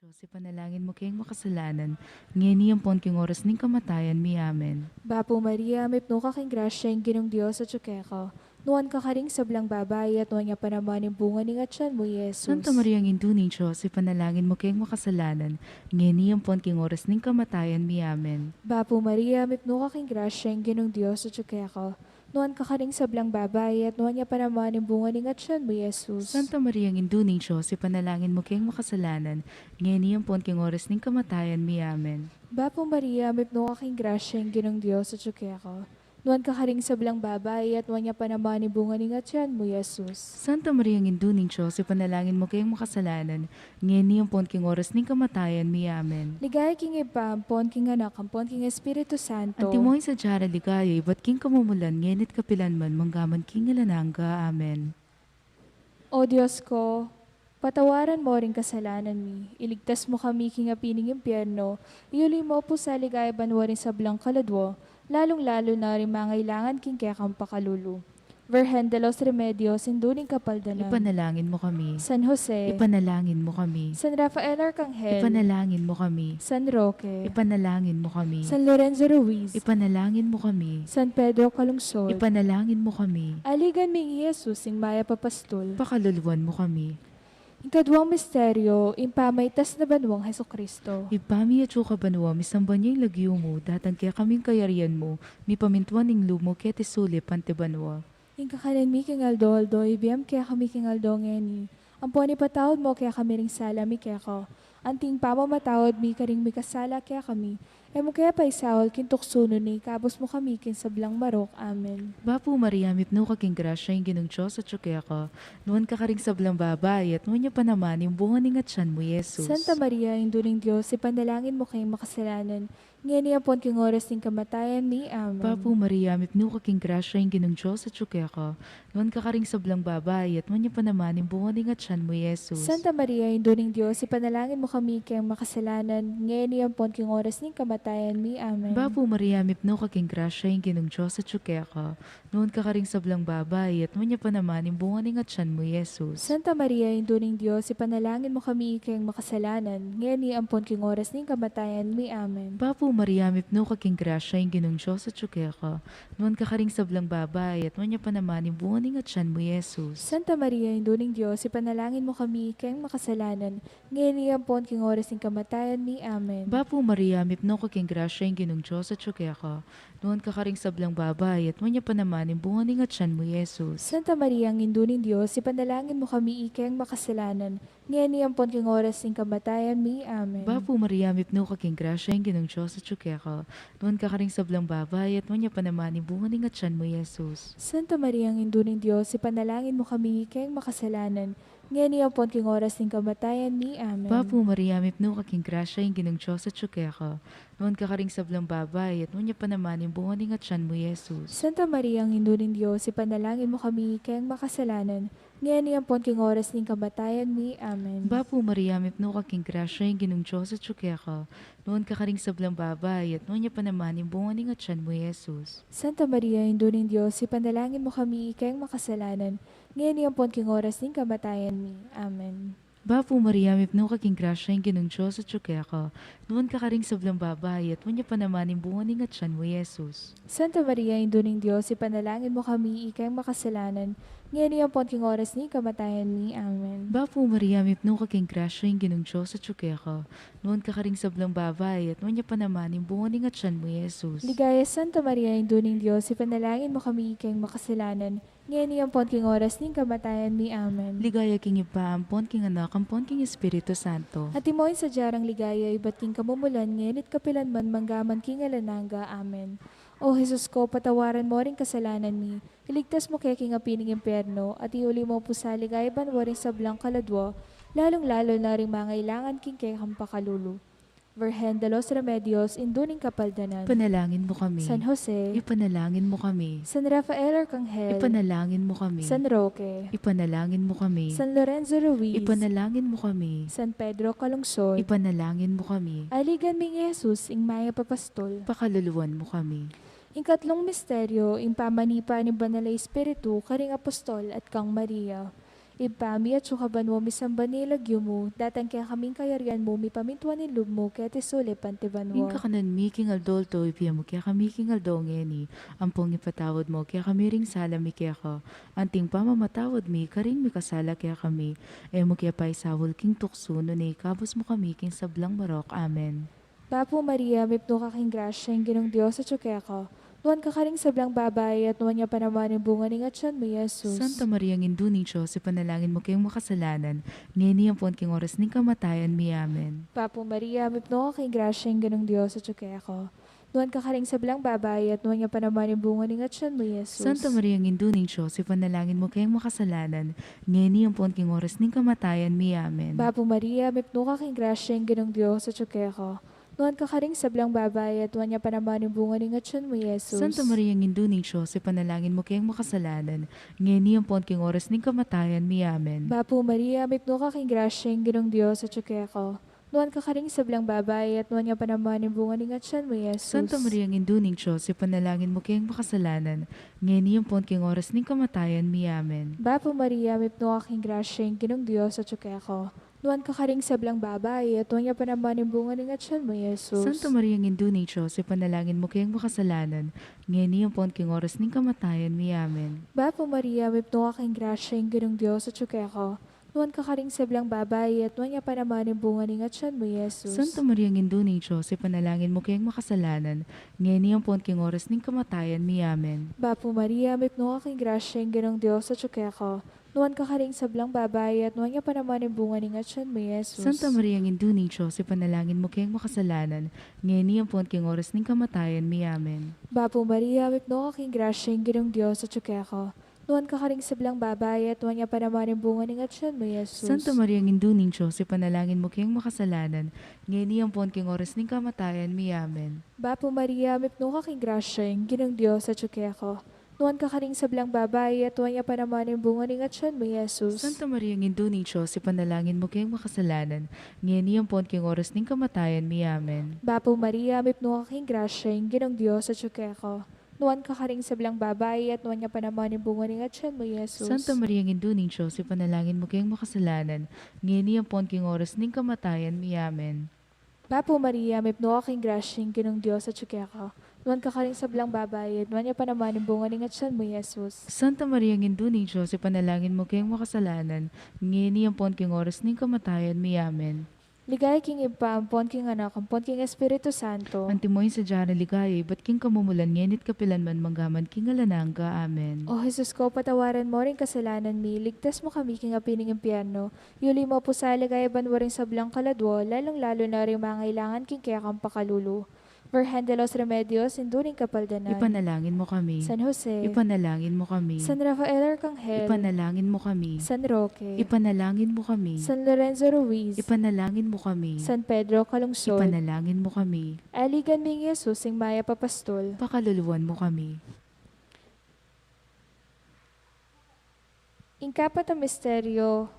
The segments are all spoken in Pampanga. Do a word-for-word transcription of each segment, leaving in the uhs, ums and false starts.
Ipanalangin mu keng makasalanan, ngeni ampon king oras ning kamatayan mi. Amen. Bapu Maria, mipnu ka king grasya, ing Ginung Dios atyu keka. Nuan ka karing sablang babai, at nuan ya pa naman ing bunga ning atyan mu, Jesus. Santa Maria, Indu ning Dios, ipanalangin mu keng makasalanan, ngeni ampon king oras ning kamatayan mi. Amen. Bapu Maria, mipnu ka king grasya, ing Ginung Dios atyu keka. Nuan ka karing sablang babai, at nuan ya pa naman ing bunga ning atyan mu, Jesus. Santa Maria, Indu ning Dios, ipanalangin mu keng makasalanan, ngeni ampon king oras ning kamatayan mi. Amen. Bapu Maria, mipnu ka king grasya, ing Ginung Dios atyu keka. Nuan ka karing sablang babai, at nuan ya pa naman ing bunga ning atyan mu, Jesus. Santa Maria, Indu ning Dios, ipanalangin mu keng makasalanan, ngeni ampon king oras ning kamatayan mi. Amen. Ligaya king Ibpa, ampon king Anak, ampon king Espiritu Santo. Antimo ing sadya rang ligaya, ibat king kamumulan, ngeni't kapilan man, manggaman king alang angga. Amen. O Dios ko, patawaran mo ring kasalanan mi, iligtas mo kami king api ning impyerno, iuli mo pu sa ligaya banua ring sablang kaladua, lalung-lalu na ring mangailangan king kekang pakalulu. Virgen de los Remedios, Indu ning Kapaldanan. Ipanalangin mo kami. San Jose. Ipanalangin mo kami. San Rafael Arcangel. Ipanalangin mo kami. San Roque. Ipanalangin mo kami. San Lorenzo Ruiz. Ipanalangin mo kami. San Pedro Calungsod. Ipanalangin mo kami. Aligan mi i Jesus, ing mayap a pastul. Pakaluluan mo kami. Ing kaduang misteryo, ing pamaitas na banuang Jesucristo. Ibpa mi, atsu ka banua, misamban ya ing lagyu mu, datang kekami ing kayarian mu, mipamintuan ing lub mu keti sulip anti banua. Ing kakanan mi king aldo-aldo, ibie mu kekami king aldo ngeni. Ampon ipatawad mu kekami ring sala mi keka, anti ing pamamatawad mi karing mikasala kekami. E mu ke paisaul king tuksu, nune ikabus mu kami king sablang marok. Amen. Bapu Maria, mipnu ka king grasya, ing Ginung Dios atyu keka. Nuan ka karing sablang babai, at nuan ya pa naman ing bunga ning atyan mu, Jesus. Santa Maria, Indu ning Dios, ipanalangin mu keng makasalanan, ngeni ampon king oras ning kamatayan mi. Amen. Bapu Maria, mipnu ka king grasya, ing Ginung Dios atyu keka. Nuan ka karing sablang babai, at nuan ya pa naman ing bunga ning atyan mu, Jesus. Santa Maria, Indu ning Dios, ipanalangin mu kami keng makasalanan, ngeni ampon king oras ning kamatayan mi. Amen. Bapu Maria, mipnu ka king grasya, ing Ginung Dios atyu keka. Nuan ka karing sablang babai, at nuan ya pa naman ing bunga ning atyan mu, Jesus. Santa Maria, Indu ning Dios, ipanalangin mu kami keng makasalanan, ngeni ampon king oras ning kamatayan mi. Amen. Bapu Maria, mipnu ka king grasya, ing Ginung Dios atyu keka. Nuan ka karing sablang babai, at nuan ya pa naman ing bunga ning atyan mu, Jesus. Santa Maria, Indu ning Dios, ipanalangin mu kami keng makasalanan, ngeni ampon king oras ning kamatayan mi. Amen. Bapu Maria, mipnu ka king grasya, ing Ginung Dios atyu keka. Nuan ka karing sablang babai, at nuan ya pa naman ing bunga ning atyan mu, Jesus. Santa Maria, Indu ning Dios, ipanalangin mu kami keng makasalanan, ngeni ampon king oras ning kamatayan mi. Amen. Bapu Maria, mipnu ka king grasya, ing Ginung Dios atyu keka. Nuan ka karing sablang babai, at nuan ya pa naman ing bunga ning atyan mu, Jesus. Santa Maria, Indu ning Dios, ipanalangin mu kami keng makasalanan, ngeni ampon king oras ning kamatayan mi. Amen. Bapu Maria, mipnu ka king grasya, ing Ginung Dios atyu keka. Nuan ka karing sablang babai, at nuan ya pa naman ing bunga ning atyan mu, Jesus. Santa Maria, Indu ning Dios, ipanalangin mu kami keng makasalanan, ngeni ampon king oras ning kamatayan mi. Amen. Bapu Maria, mipnu ka king grasya, ing Ginung Dios atyu keka. Nuan ka karing sablang babai, at nuan ya pa naman ing bunga ning atyan mu, Jesus. Santa Maria, Indu ning Dios, ipanalangin mu kami keng makasalanan, ngeni ampon king oras ning kamatayan mi. Amen. Bapu Maria, mipnu ka king grasya, ing Ginung Dios atyu keka. Nuan ka karing sablang babai, at nuan ya pa naman ing bunga ning atyan mu, Jesus. Santa Maria, Indu ning Dios, ipanalangin mu kami keng makasalanan, ngeni ampon king oras ning kamatayan mi. Amen. Bapu Maria, mipnu ka king grasya, ing Ginung Dios atyu keka. Nuan ka karing sablang babai, at nuan ya pa naman ing bunga ning atyan mu, Jesus. Ligaya, Santa Maria, Indu ning Dios, ipanalangin mu kami keng makasalanan, ngeni ampon king oras ning kamatayan mi. Amen. Ligaya king Ibpa, ampon king Anak, ampon king Espiritu Santo. Antimo ing sadya rang ligaya, ibat king kamumulan, ngeni't kapilan man, manggaman king alang angga. Amen. O Jesus ko, patawaran mo ring kasalanan mi, iligtas mu ke king api ning impyerno, at iuli mu pu sa ligaya banua ring sablang kaladua, lalung-lalu na ring mangailangan king kekang pakalulu. Virgen de los Remedios, Indu ning Kapaldanan. Ipanalangin mu kami. San Jose. Ipanalangin mu kami. San Rafael Arcangel. Ipanalangin mu kami. San Roque. Ipanalangin mu kami. San Lorenzo Ruiz. Ipanalangin mu kami. San Pedro Calungsod. Ipanalangin mu kami. Aligan mi i Jesus, ing mayap a pastul. Pakaluluan mu kami. Ing katlung misteryo, ing pamanipa ning Banal a Espiritu karing apostol at kang Maria. Ibpa mi, atsu ka banua, misamban ya ing lagyu mu, datang kekami ing kayarian mu, mipamintuan ing lub mu, keti sulip anti banua. Ing kakanan mi king aldo-aldo ibie mu kekami king aldo ngeni, ampon ipatawad mu kekami ring sala mi keka, anti ing pamamatawad mi karing mikasala kekami, e mu ke paisaul king tuksu, nune ikabus mu kami king sablang marok. Amen. Bapu Maria, mipnu ka king grasya, ing Ginung Dios atyu keka. Nuan ka karing sablang babai, at nuan ya pa naman ing bunga ning atyan mu, i Jesus. Santa Maria, Indu ning Dios, ipanalangin mu keng makasalanan, ngeni ampon king oras ning kamatayan mi. Amen. Bapu Maria, mipnu ka king grasya, ing Ginung Dios atyu keka. Nuan ka karing sablang babai, at nuan ya pa naman ing bunga ning atyan mu, i Jesus. Santa Maria, Indu ning Dios, ipanalangin mu keng makasalanan, ngeni ampon king oras ning kamatayan mi. Amen. Bapu Maria, mipnu ka king grasya, ing Ginung Dios atyu keka. Nuan ka karing sablang babai, at nuan ya pa naman ing bunga ning atyan mu, i Jesus. Santa Maria, Indu ning Dios, ipanalangin mu keng makasalanan, ngeni ampon king oras ning kamatayan mi. Amen. Bapu Maria, mipnu ka king grasya, ing Ginung Dios atyu keka. Nuan ka karing sablang babai, at nuan ya pa naman ing bunga ning atyan mu, i Jesus. Santa Maria, Indu ning Dios, ipanalangin mu keng makasalanan, ngeni ampon king oras ning kamatayan mi. Amen. Bapu Maria, mipnu ka king grasya, ing Ginung Dios atyu keka. Nuan ka karing sablang babai, at nuan ya pa naman ing bunga ning atyan mu, i Jesus. Santa Maria, Indu ning Dios, ipanalangin mu keng makasalanan, ngeni ampon king oras ning kamatayan mi. Amen. Bapu Maria, mipnu ka king grasya, ing Ginung Dios atyu keka. Nuan ka karing sablang babai, at nuan ya pa naman ing bunga ning atyan mu, i Jesus. Santa Maria, Indu ning Dios, ipanalangin mu keng makasalanan, ngeni ampon king oras ning kamatayan mi. Amen. Bapu Maria, mipnu ka king grasya, ing Ginung Dios atyu keka. Nuan ka karing sablang babai, at nuan ya pa naman ing bunga ning atyan mu, i Jesus. Santa Maria, Indu ning Dios, ipanalangin mu keng makasalanan, ngeni ampon king oras ning kamatayan mi. Amen. Bapu Maria, mipnu ka king grasya, ing Ginung Dios atyu keka. Nuan ka karing sablang babai, at nuan ya pa naman ing bunga ning atyan mu, i Jesus. Santa Maria, Indu ning Dios, ipanalangin mu keng makasalanan, ngeni ampon king oras ning kamatayan mi. Amen. Bapu Maria, mipnu ka king grasya, ing Ginung Dios atyu keka. Nuan ka karing sablang babai, at nuan ya pa naman ing bunga ning atyan mu, i Jesus. Santa Maria, Indu ning Dios, ipanalangin mu keng makasalanan, ngeni ampon king oras ning kamatayan mi. Amen. Bapu Maria, mipnu ka king grasya, ing Ginung Dios atyu keka. Nuan ka karing sablang babai, at nuan ya pa naman ing bunga ning atyan mu, i Jesus. Santa Maria, Indu ning Dios, ipanalangin mu keng makasalanan, ngeni ampon king oras ning kamatayan mi. Amen. Bapu Maria, mipnu ka king grasya, ing Ginung Dios atyu keka. Nuan ka karing sablang babai, at nuan ya pa naman ing bunga ning atyan mu, i Jesus. Santa Maria, Indu ning Dios, ipanalangin mu keng makasalanan, ngeni ampon king oras ning kamatayan mi. Amen. Ligaya king Ibpa, ampon king Anak, ampon king Espiritu Santo. Antimo ing sadya nang ligaya, ibat king kamumulan, ngeni't kapilan man, manggaman king alang angga. Amen. O Jesus ko, patawaran mo ring kasalanan mi, iligtas mu kami king api ning impyerno, yuli mu pu sa ligaya banua ring sablang kaladua, lalung-lalu na ring mangailangan king kekang pakalulu. Virgen de los Remedios, Indu ning Kapaldanan. Ipanalangin mu kami. San Jose. Ipanalangin mu kami. San Rafael Arcangel. Ipanalangin mu kami. San Roque. Ipanalangin mu kami. San Lorenzo Ruiz. Ipanalangin mu kami. San Pedro Calungsod. Ipanalangin mu kami. Aligan mi i Jesus, ing mayap a pastol. Pakaluluan mu kami. Ing kapat a misteryo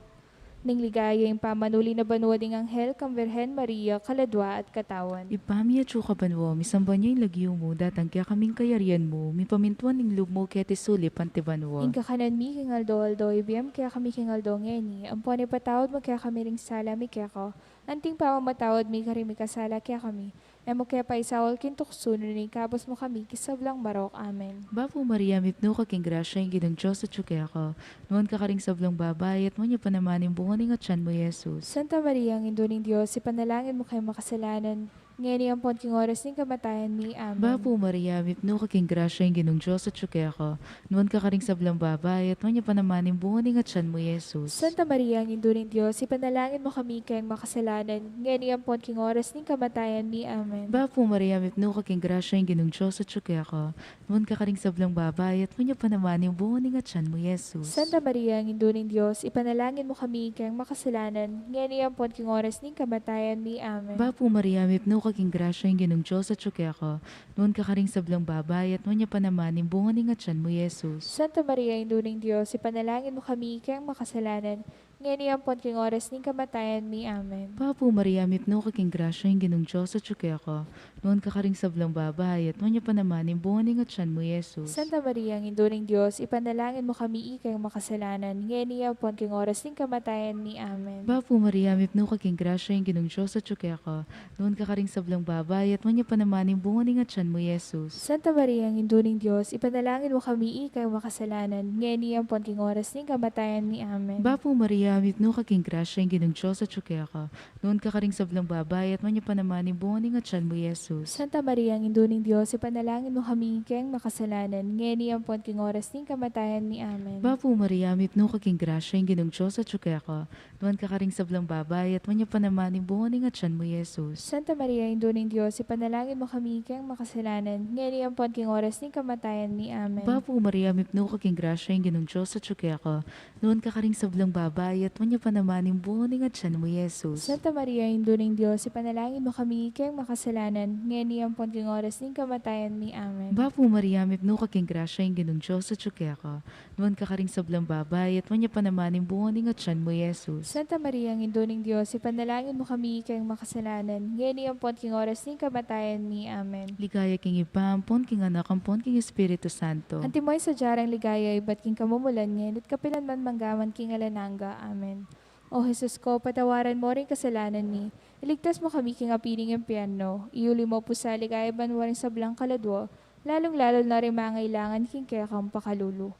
ning ligaya, ing pamanuli na banua ding anghel kang Virgen Maria, kaladua at katawan. Ibpa mi atsu ka banua, misamban ya ing lagyu mu, datang kekami ing kayarian mu, mipamintuan ing lub mu keti sulip anti banua. Ing kakanan mi king aldo-aldo ibie mu kekami king aldo ngeni, ampon ipatawad mu kekami ring sala mi keka, anti ing pamamatawad mi karing mikasala kekami. E mu ke paisaul king tuksu, nune ikabus mu kami king sablang marok. Amen. Bapu Maria, mipnu ka king grasya, ing Ginung Dios atyu keka. Nuan ka karing sablang babai, at nuan ya pa naman ing bunga ning atyan mu, i Jesus. Santa Maria, Indu ning Dios, ipanalangin mu keng makasalanan, ngeni ampon king oras ning kamatayan mi. Amen. Bapu Maria, mipnu ka king grasya, ing Ginung Dios atyu keka. Nuan ka karing sablang babai, at nuan ya pa naman ing bunga ning atyan mu, i Jesus. Santa Maria, Indu ning Dios, ipanalangin mu kami keng makasalanan, ngeni ampon king oras ning kamatayan mi. Amen. Bapu Maria, mipnu ka king grasya, ing Ginung Dios atyu keka. Nuan ka karing sablang babai, at nuan ya pa naman ing bunga ning atyan mu, i Jesus. Santa Maria, Indu ning Dios, ipanalangin mu kami keng makasalanan, ngeni ampon king oras ning kamatayan mi. Amen. Bapu Maria, mipnu ka king grasya, ing Ginung Dios atyu keka. Nuan ka karing sablang babai, at nuan ya pa naman ing bunga ning atyan mu, i Jesus. Santa Maria, Indu ning Dios, ipanalangin mu kami keng makasalanan, ngeni ampon king oras ning kamatayan mi. Amen. Bapu Maria, mipnu ka king grasya, ing Ginung Dios atyu keka, nuan ka karing sablang babai, at nuan ya pa naman ing bunga ning atyan mu, i Jesus. Santa Maria, Indu ning Dios, ipanalangin mu kami ikeng makasalanan, ngeni ampon king oras ning kamatayan mi. Amen. Bapu Maria, mipnu ka king grasya, ing Ginung Dios atyu keka, nuan ka karing sablang babai, at nuan ya pa naman ing bunga ning atyan mu, i Jesus. Santa Maria, Indu ning Dios, ipanalangin mu kami ikeng makasalanan, ngeni ampon king oras ning kamatayan mi. Amen. Bapu Maria, mipnu ka king grasya, ing Ginung Dios atyu keka, nuan ka karing sablang babai, at nuan ya pa naman ing bunga ning atyan mu, i Jesus. Santa Maria, Indu ning Dios, ipanalangin mu kami ikeng makasalanan, ngeni ampon king oras ning kamatayan mi. Amen. Bapu Maria, mipnu ka king grasya, ing Ginung Dios atyu keka, nuan ka karing sablang babai, at nuan ya pa naman ing bunga ning atyan mu, i Jesus. Santa Maria, Indu ning Dios, ipanalangin mu kami ikeng makasalanan, ngeni ampon king oras ning kamatayan mi. Amen. Bapu Maria, mipnu ka king grasya, ing Ginung Dios atyu keka, nuan ka karing sablang babai, at nuan ya pa naman ing bunga ning atyan mu, i Jesus. Santa Maria, Indu ning Dios, ipanalangin mu kami ikeng makasalanan, ngeni ampon king oras ning kamatayan mi. Amen. Bapu Maria, mipnu ka king grasya, ing Ginung Dios atyu keka, nuan ka karing sablang babai, at nuan ya pa naman ing bunga ning atyan mu, i Jesus. Santa Maria, Indu ning Dios, ipanalangin mu kami ikeng makasalanan, ngeni ampon king oras ning kamatayan mi. Amen. Ligaya king Ibpa, ampon king Anak, ampon king Espiritu Santo. Antimo ing sadya rang ligaya ibat king kamumulan, ngeni at kapilan man, mangga man king alang angga. Amen. O Jesus ko, patawaran mo ring kasalanan mi, iligtas mo kami king api ning impyerno, iuli mo pu sa ligaya banua ring sablang kaladua, lalung-lalu na ring mangailangan king kekang pakalulu.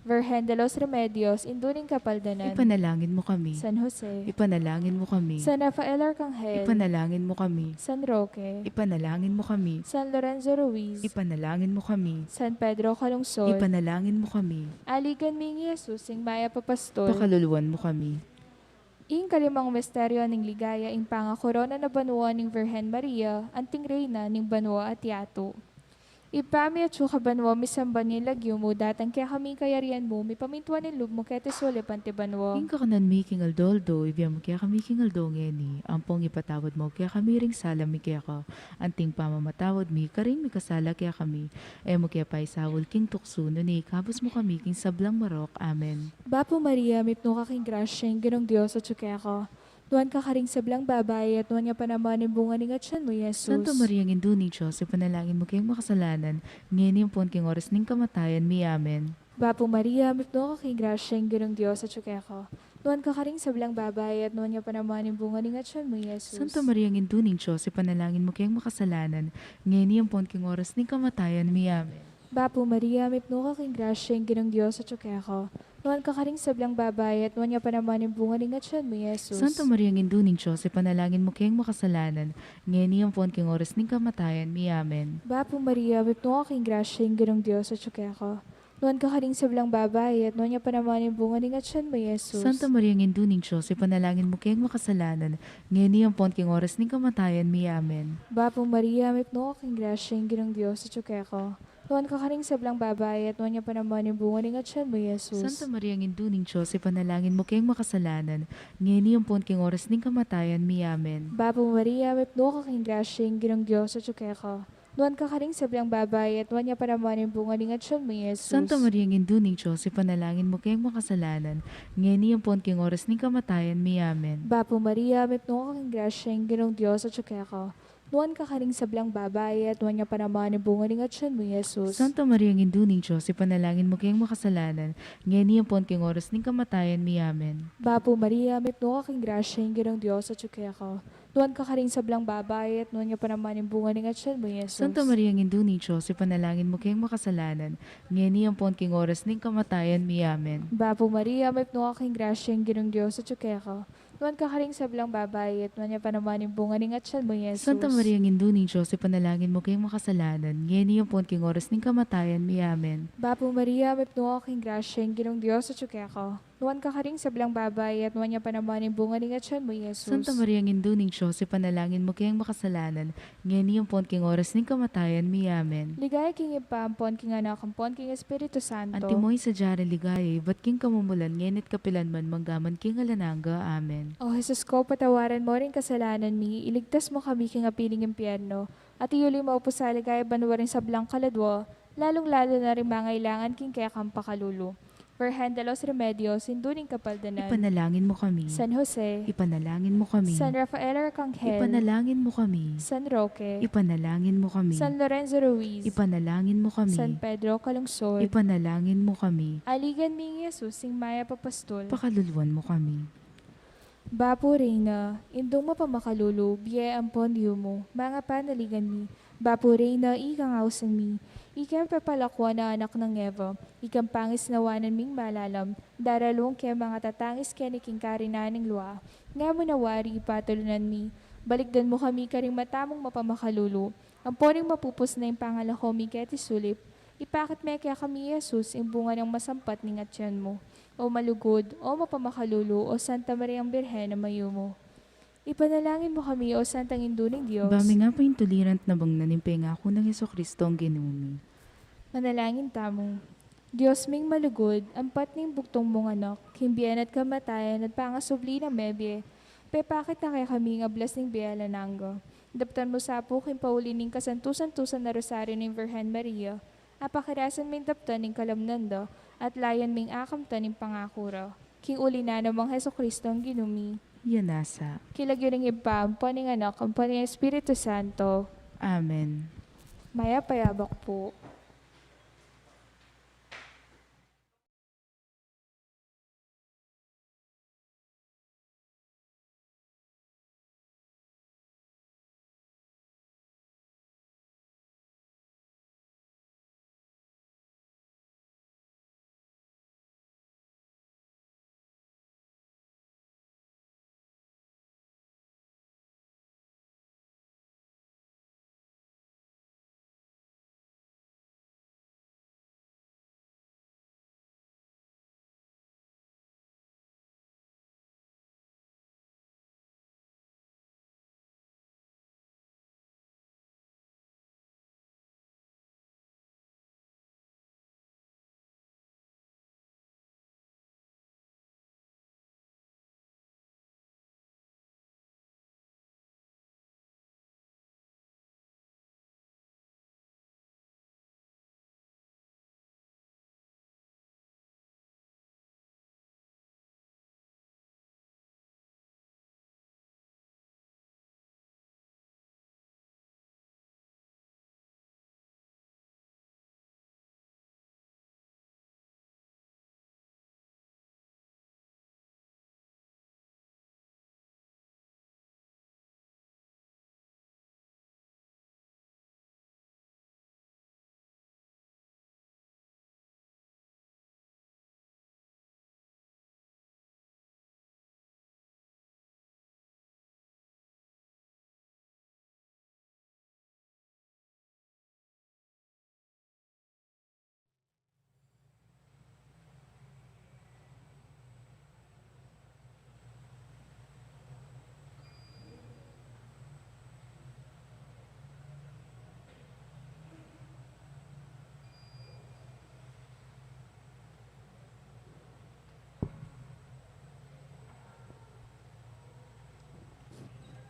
Virgen de los Remedios, Indu ning Kapaldanan. Ipanalangin mo kami. San Jose. Ipanalangin mo kami. San Rafael Arcangel. Ipanalangin mo kami. San Roque. Ipanalangin mo kami. San Lorenzo Ruiz. Ipanalangin mo kami. San Pedro Calungsod. Ipanalangin mo kami. Aligan mi ngan i Jesus, ing mayap a pastor. Pakaluluan mo kami. Ing kalimang misteryo ning ligaya, ing pangakorona na banua ning Virgen Maria, anting Reyna ning banua at yatu. Ibpa mi atsu ka banua, misamban ya ing lagyu mu, datang kekami ing kayarian mu, mipamintuan ing lub mu keti sulip anti banua. Ing kakanan mi king aldo-aldo, ibie mu kekami king aldo ngeni, ampon ipatawad mu kekami ring sala mi keka, anting pamamatawad mi karing mikasala kekami. E mu ke paisaul king tuksu, nune ikabus mu kami king sablang marok. Amen. Bapu Maria, mipnu ka king grasya, ing Ginung Dios atsu keka. Nuan ka karing sablang babai, at nuan ya pa naman ing bunga ning atyan mu, i Jesus. Santa Maria, Indu ning Dios, ipanalangin mu keng makasalanan, ngeni ampon king oras ning kamatayan mi. Amen. Bapu Maria, mipnu ka king grasya, ing Ginung Dios atsu keka. Nuan ka karing sablang babai, at nuan ya pa naman ing bunga ning atyan mu, i Jesus. Santa Maria, Indu ning Dios, ipanalangin mu keng makasalanan, ngeni ampon king oras ning kamatayan mi. Amen. Bapu Maria, mipnu ka king grasya, ing Ginung Dios atsu keka. Nuan ka karing sablang babai, at nuan ya pa naman ing bunga ning atyan mu, i Jesus. Santa Maria, Indu ning Dios, ipanalangin mu keng makasalanan, ngeni ampon king oras ning kamatayan mi. Amen. Bapu Maria, mipnu ka king grasya, ing Ginung Dios atsu keka. Nuan ka karing sablang babai, at nuan ya pa naman ing bunga ning atyan mu, i Jesus. Santa Maria, Indu ning Dios, ipanalangin mu keng makasalanan, ngeni ampon king oras ning kamatayan mi. Amen. Bapu Maria, mipnu ka king grasya, ing Ginung Dios atsu keka. Nuan ka karing sablang babai, at nuan ya pa naman ing bunga ning atyan mu, i Jesus. Santa Maria, Indu ning Dios, ipanalangin mu keng makasalanan, ngeni ampon king oras ning kamatayan mi. Amen. Bapu Maria, mipnu ka king grasya, ing Ginung Dios atsu keka. Nuan ka karing sablang babai, at nuan ya pa naman ing bunga ning atyan mu, i Jesus. Santa Maria, Indu ning Dios, ipanalangin mu keng makasalanan, ngeni ampon king oras ning kamatayan mi. Amen. Bapu Maria, mipnu ka king grasya, ing Ginung Dios atsu keka. Nuan ka karing sablang babai, at nuan ya pa naman ing bunga ning atyan mu, i Jesus. Santa Maria, Indu ning Dios, ipanalangin mu keng makasalanan, ngeni ampon king oras ning kamatayan mi. Amen. Bapu Maria, mipnu ka king grasya, ing Ginung Dios atsu keka. Nuan ka karing sablang babai, at nuan ya pa naman ing bunga ning atyan mu, i Jesus. Santa Maria, Indu ning Dios, ipanalangin mu keng makasalanan, ngeni ampon king oras ning kamatayan mi. Amen. Bapu Maria, mipnu ka king grasya, ing Ginung Dios atsu keka. Nuan ka karing sablang babai, at nuan ya pa naman ing bunga ning atyan mu, i Jesus. Santa Maria, Indu ning Dios, ipanalangin mu keng makasalanan, ngeni ampon king oras ning kamatayan mi. Amen. Bapu Maria, mipnu ka king grasya, ing Ginung Dios atsu keka. Nuan ka karing sablang babai, at nuan ya pa naman ing bunga ning atyan mu, i Jesus. Santa Maria, Indu ning Dios, ipanalangin mu keng makasalanan, ngeni ampon king oras ning kamatayan mi. Amen. Ligaya king Ibpa, ampon king Anak, ampon king Espiritu Santo. Antimo ing sadya ring ligaya ibat king kamumulan, ngeni at kapilan man, mangga man king alang angga. Amen. O Jesus ko, patawaran mo ring kasalanan mi, iligtas mo kami king api ning impyerno, at iuli mo pu sa ligaya banua ring sablang kaladua, lalung-lalu na ring mangailangan king kekang pakalulu. Virgen de los Remedios, Indu ning Kapaldanan. Ipanalangin mo kami. San Jose. Ipanalangin mo kami. San Rafael Arcangel. Ipanalangin mo kami. San Roque. Ipanalangin mo kami. San Lorenzo Ruiz. Ipanalangin mo kami. San Pedro Calungsod. Ipanalangin mo kami. Aligan mi i Jesus, ing mayap a pastul. Pakaluluan mo kami. Bapu Reyna, Indung mapamakalulu, bie ampon yumu, manga panaligan mi. Bapu Reyna, ikang ausan mi, ikang pepalakuan a anak nang Eva, ikang pangisnawanan ming malalam, daralung ke manga tatangis keni king karinan ning lua. Nga mu na wari ipatulunan mi, balikdan mu kami karing mata mung mapamakalulu, ampon ing mapupus na ing pangalako mi keti sulip, ipakit me kekami i Jesus, ing bunga nang masampat ning atian mu. O malugud, o mapamakalulu, o Santa Mariang Birhen a mayumu. Ipanalangin mu kami, o Santang Indu ning Dios. Ba mi nga paintuliran at nabang na ning pengaku nang Jesucristo ang Ginu mi. Manalangin tamu. Dios ming malugud, ampat ning bugtung mung anak, king bie na at kamatayan at pangasubli nang mebie, pepakit na kekami ing ablas ning bie alang angga. Daptan mu sa pu king pauli ning kasantusan-tusan a Rosario ning Virgen Maria, apakirasan ming daptan ing kalamnan da, at layan ming akamtan ing pangaku ra. King uli na nang Jesucristo ang Ginu mi. Iya na sa. King lagyu ning Ibpa, ampo ning Anak, ampo ning Espiritu Santo. Amen. Mayap a yabak pu.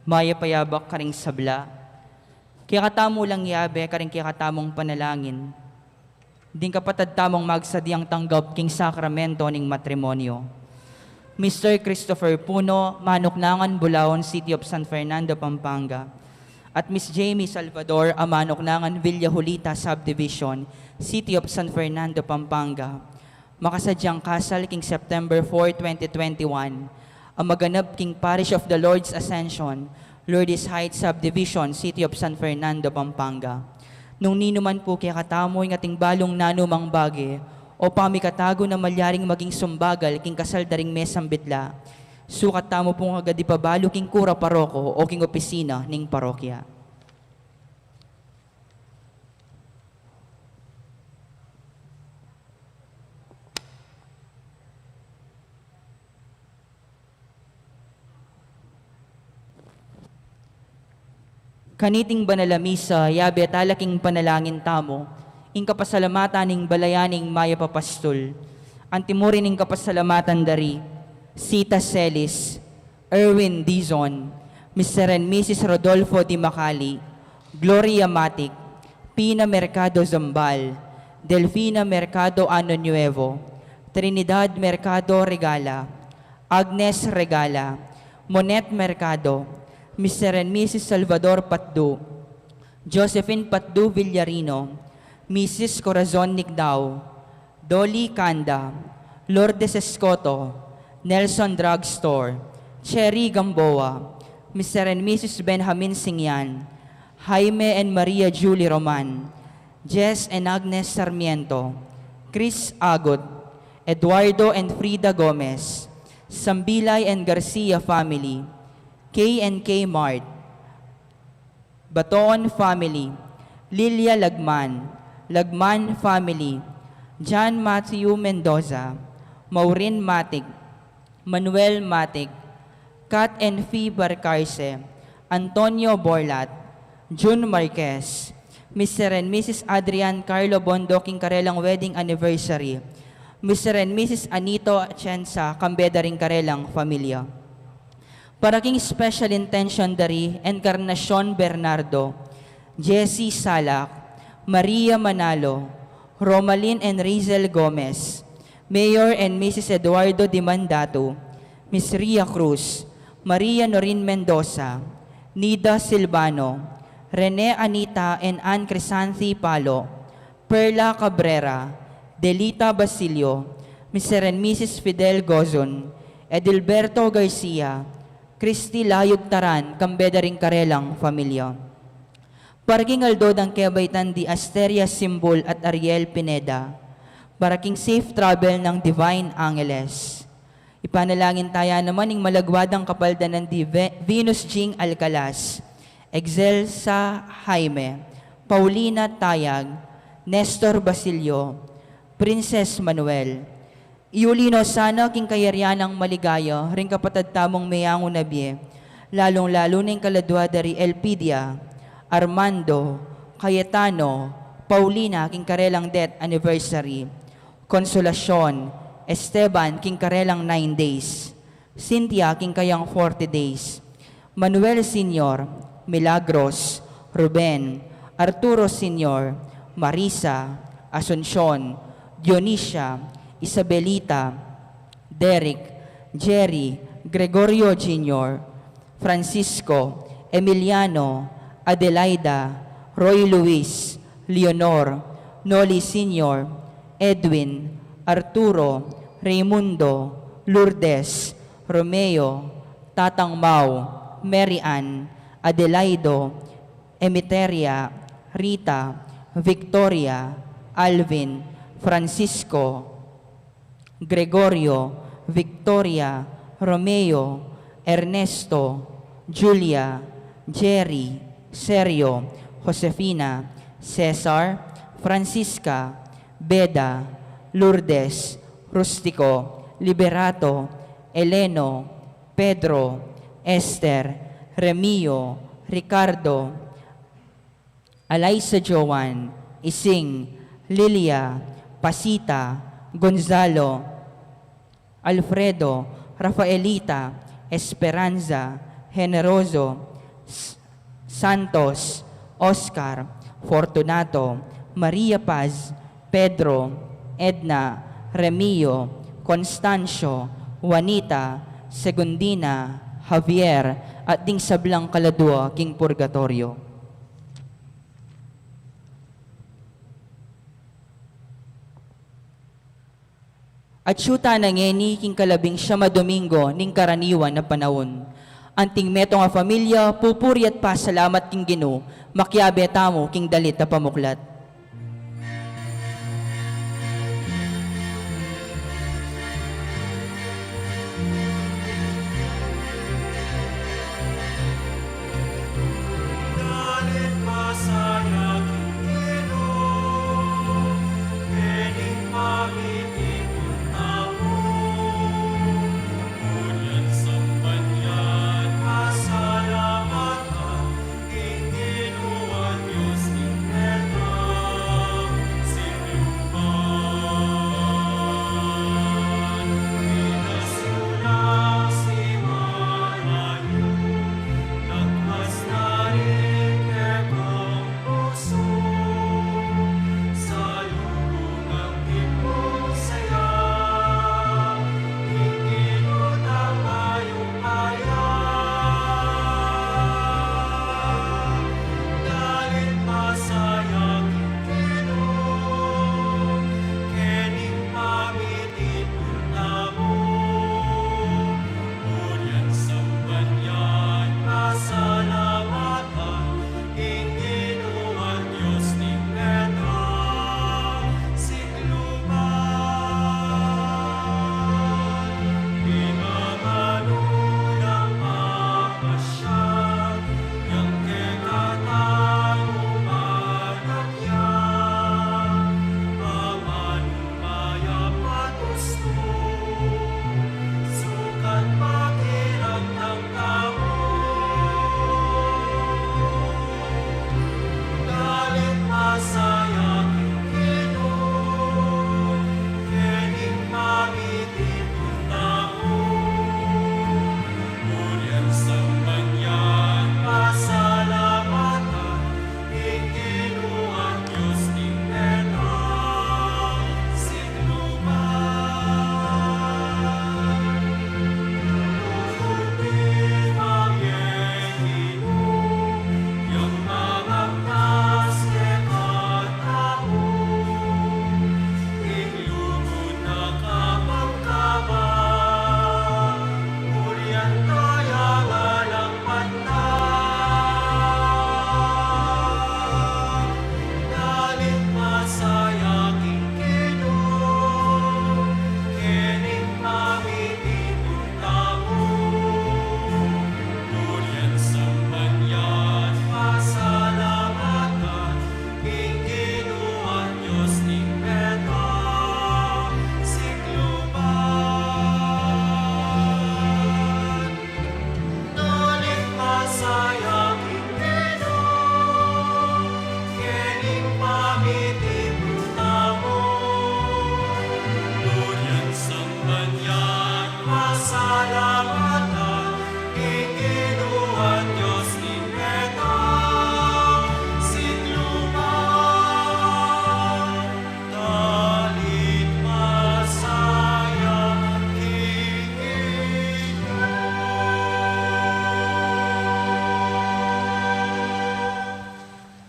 Mayap a yabak karing sabla. Kekatamu lang yabe karing kekatamung panalangin ding kapatad tamung magsadiang tanggap king sakramento ning matrimonyo. Mister Christopher Puno, Manuknangan, Bulaon, City of San Fernando, Pampanga, at Miss Jamie Salvador, a Manuknangan, Villa Julita Subdivision, City of San Fernando, Pampanga. Makasadyang kasal king September four, twenty twenty-one, a maganap king Parish of the Lord's Ascension, Lourdes Heights Subdivision, City of San Fernando, Pampanga. Nung ninuman pu kekatamu ing ating balung nanumang bage o pamikatagun a malyaring maging sumbagal king kasal da ring mesang bitla, sukat tamu pung agad ipabalu king kura paroko o king opisina ning parokya. Kaniting banal a misa, yabe tala king panalangin tamu ing kapasalamatan ning balayan ning Mayap a Pastul. Antimurin ning kapasalamatan da ri Sita Celis, Erwin Dizon, Mister and Missus Rodolfo Di Macali, Gloria Matic, Pina Mercado Zambal, Delfina Mercado Ano Nuevo, Trinidad Mercado Regala, Agnes Regala, Monet Mercado, Mister and Missus Salvador Patdu, Josephine Patdu Villarino, Missus Corazon Nicdao, Dolly Canda, Lourdes Escoto, Nelson Drugstore, Cherry Gamboa, Mister and Missus Benjamin Singyan, Jaime and Maria Julie Roman, Jess and Agnes Sarmiento, Chris Agut, Eduardo and Frida Gomez, Sambilay and Garcia family, K and K Mart, Baton family, Lilia Lagman, Lagman family, John Matthew Mendoza, Maureen Matic, Manuel Matic, Kat and Fee Barcarce, Antonio Borlat, June Marquez, Mister and Missus Adrian Carlo Bondo king karelang wedding anniversary, Mister and Missus Anito Atienza, kambe da ring karelang familia. Para king special intention da ri Encarnacion Bernardo, Jessie Salak, Maria Manalo, Romalyn and Rizel Gomez, Mayor and Missus Eduardo Dimandatu, Miss Ria Cruz, Maria Norin Mendoza, Nida Silvano, Rene Anita and Ann Crisanthi Palo, Perla Cabrera, Delita Basilio, Mister and Missus Fidel Gozon, Edilberto Garcia, Christy Layug Taran, kambe da ring karelang familia. Para king aldo dang kebaitan di Asteria Simbul at Ariel Pineda. Para king safe travel nang Divine Angeles. Ipanalangin taya naman ing malagwa dang kapaldanan di Ve-, Venus Jing Alcalas, Excelsa Jaime, Paulina Tayag, Nestor Basilio, Princess Manuel. Iuli no sana king kayarian nang maligaya ring kapatad tamung meyangu na bie, lalung-lalu na ing kaladwa da ri Elpidia, Armando, Cayetano, Paulina king karelang death anniversary. Consolacion, Esteban king karelang nine days, Cynthia king kayang forty days, Manuel Senior, Milagros, Ruben, Arturo Senior, Marisa, Asuncion, Dionisia, Isabelita, Derek, Jerry, Gregorio Junior, Francisco, Emiliano, Adelaida, Roy Luis, Leonor, Noli Senior, Edwin, Arturo, Raimundo, Lourdes, Romeo, Tatang Mau, Mary Ann, Adelaido, Emiteria, Rita, Victoria, Alvin, Francisco, Gregorio, Victoria, Romeo, Ernesto, Julia, Jerry, Sergio, Josefina, Cesar, Francisca, Beda, Lourdes, Rustico, Liberato, Eleno, Pedro, Esther, Remio, Ricardo, Alaisa Joan, Ising, Lilia, Pasita, Gonzalo, Alfredo, Rafaelita, Esperanza, Generoso, S-, Santos, Oscar, Fortunato, Maria Paz, Pedro, Edna, Remio, Constancio, Juanita, Segundina, Javier, at ding sablang kaladua king purgatorio. Atyu tana ngeni king kalabing siyam a Domingo ning karaniwan a panaun. Anting metung a familia, pupuri at pasalamat king Ginu, makiabe tamu king dalit a pamuklat.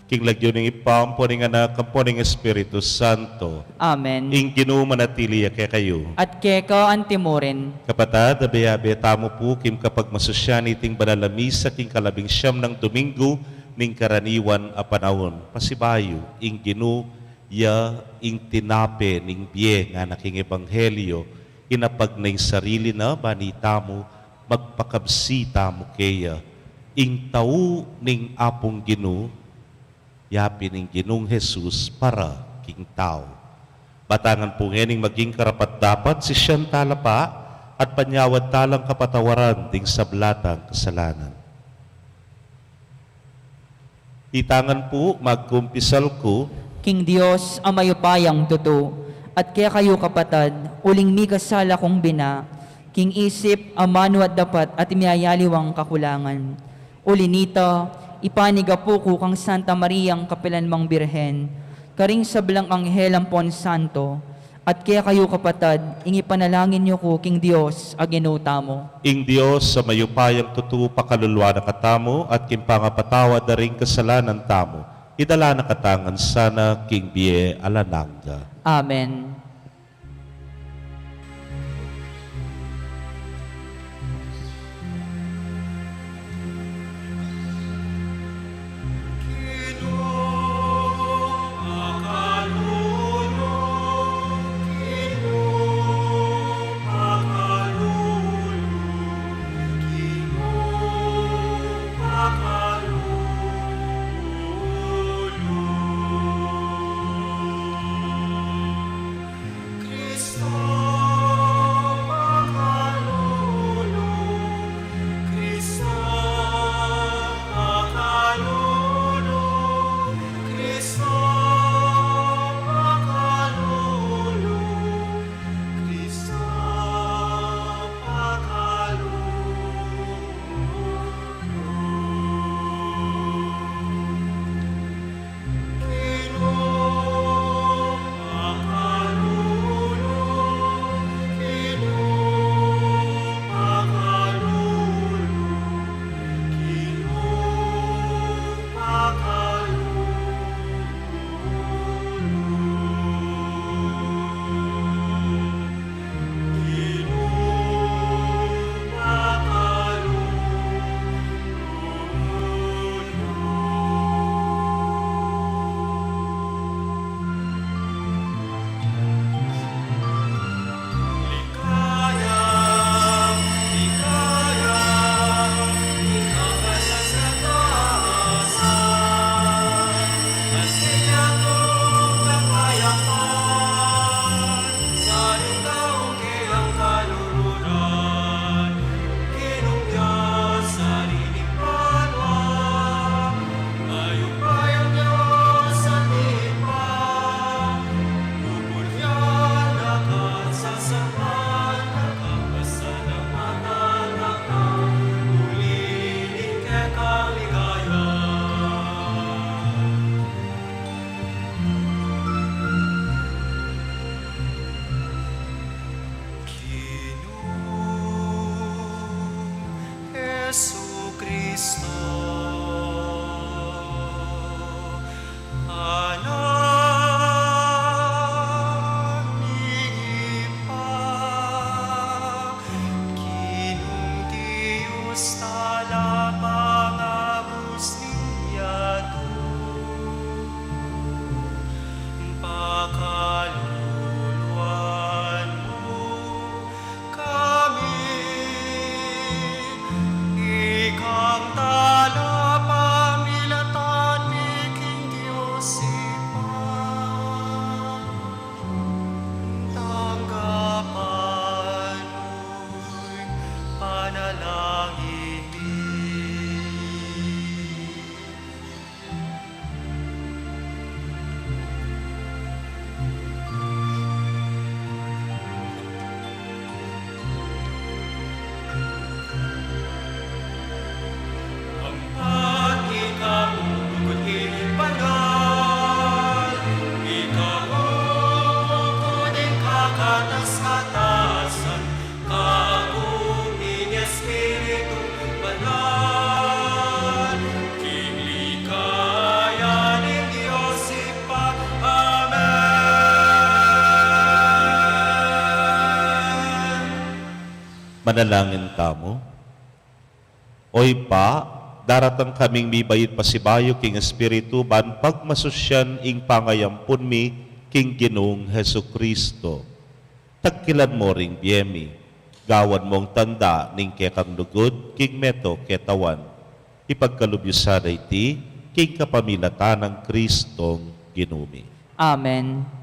King lagyu ning Ibpa, ampo ning Anak, ampo ning Espiritu Santo. Amen. Ing Ginu manatili ya kekayu. At keka antimurin. Kapatad, abe-abe tamu pu king kapagmasusyan iting banal a misa king kalabing siyam nang Domingo ning karaniwan a panaun. Pasibayu, ing Ginu ya ing tinape ning bie ngana king Ebanghelyo, inapag na ing sarili na, ban itamu magpakabsi tamu keya. Ing tau ning Apung Ginu, yapin ing Ginung Jesus para king tau. Batangan pu ngening maging karapat-dapat, sisian tala pa at panyawad talang kapatawaran ding sabla tang kasalanan. Itangan pu, magkumpisal ku king Dios a mayupayang tutu, at kekayu kapatad, uling mikasala kung bina, king isip, amanu at dapat, at miyayaliwang kakulangan. Uli nita, ipanigapu ku kang Santa Mariang kapilan mang Birhen, karing sablang anghel ampon santo, at kekayu kapatad, ing ipanalangin yu ku king Dios a Ginu tamu. Ing Dios a mayupayang tutu pakaluluan na katamu, at king pangapatawad da ring kasalanan tamu, idala na katamu ngan sana king bie alang angga. Amen. Manalangin tamu. O Ibpa, daratang kaming mibait pasibayu king Espiritu, ban pagmasusyan ing pangayampun mi king Ginung Jesucristo. Tagkilan mu ring bie mi, gawan mung tanda ning kekang lugud king meto ketawan. Ipagkalub yu sana iti king kapamilatan nang Kristong Ginu mi. Amen.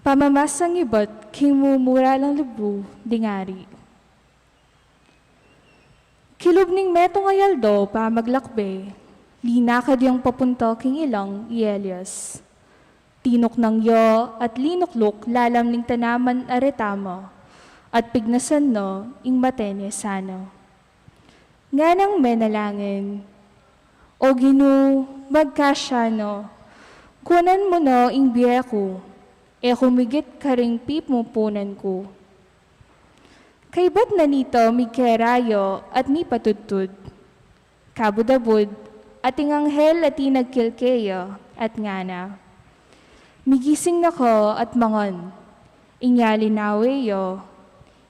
Pamamasang ibat king mumuralang lubbu ding ari. Kilub ning metung a aldo pamaglakbe, linakad yang papunta king ilang i Elias. Tinuknang ya at linukluk lalam ning tanaman a retama, at pignasan na ing mate ne sana. Nganang menalangin, "O Ginu, magkasya no, kuanan mu no ing bie ku, e ku migit karing pipupunan ku." Kaybat na nita migkera ya at mipatudtud. Kabud-abud, ating anghel a tinagkil keya at ngana, "Migising na ka at mangan." Inya linawe ya,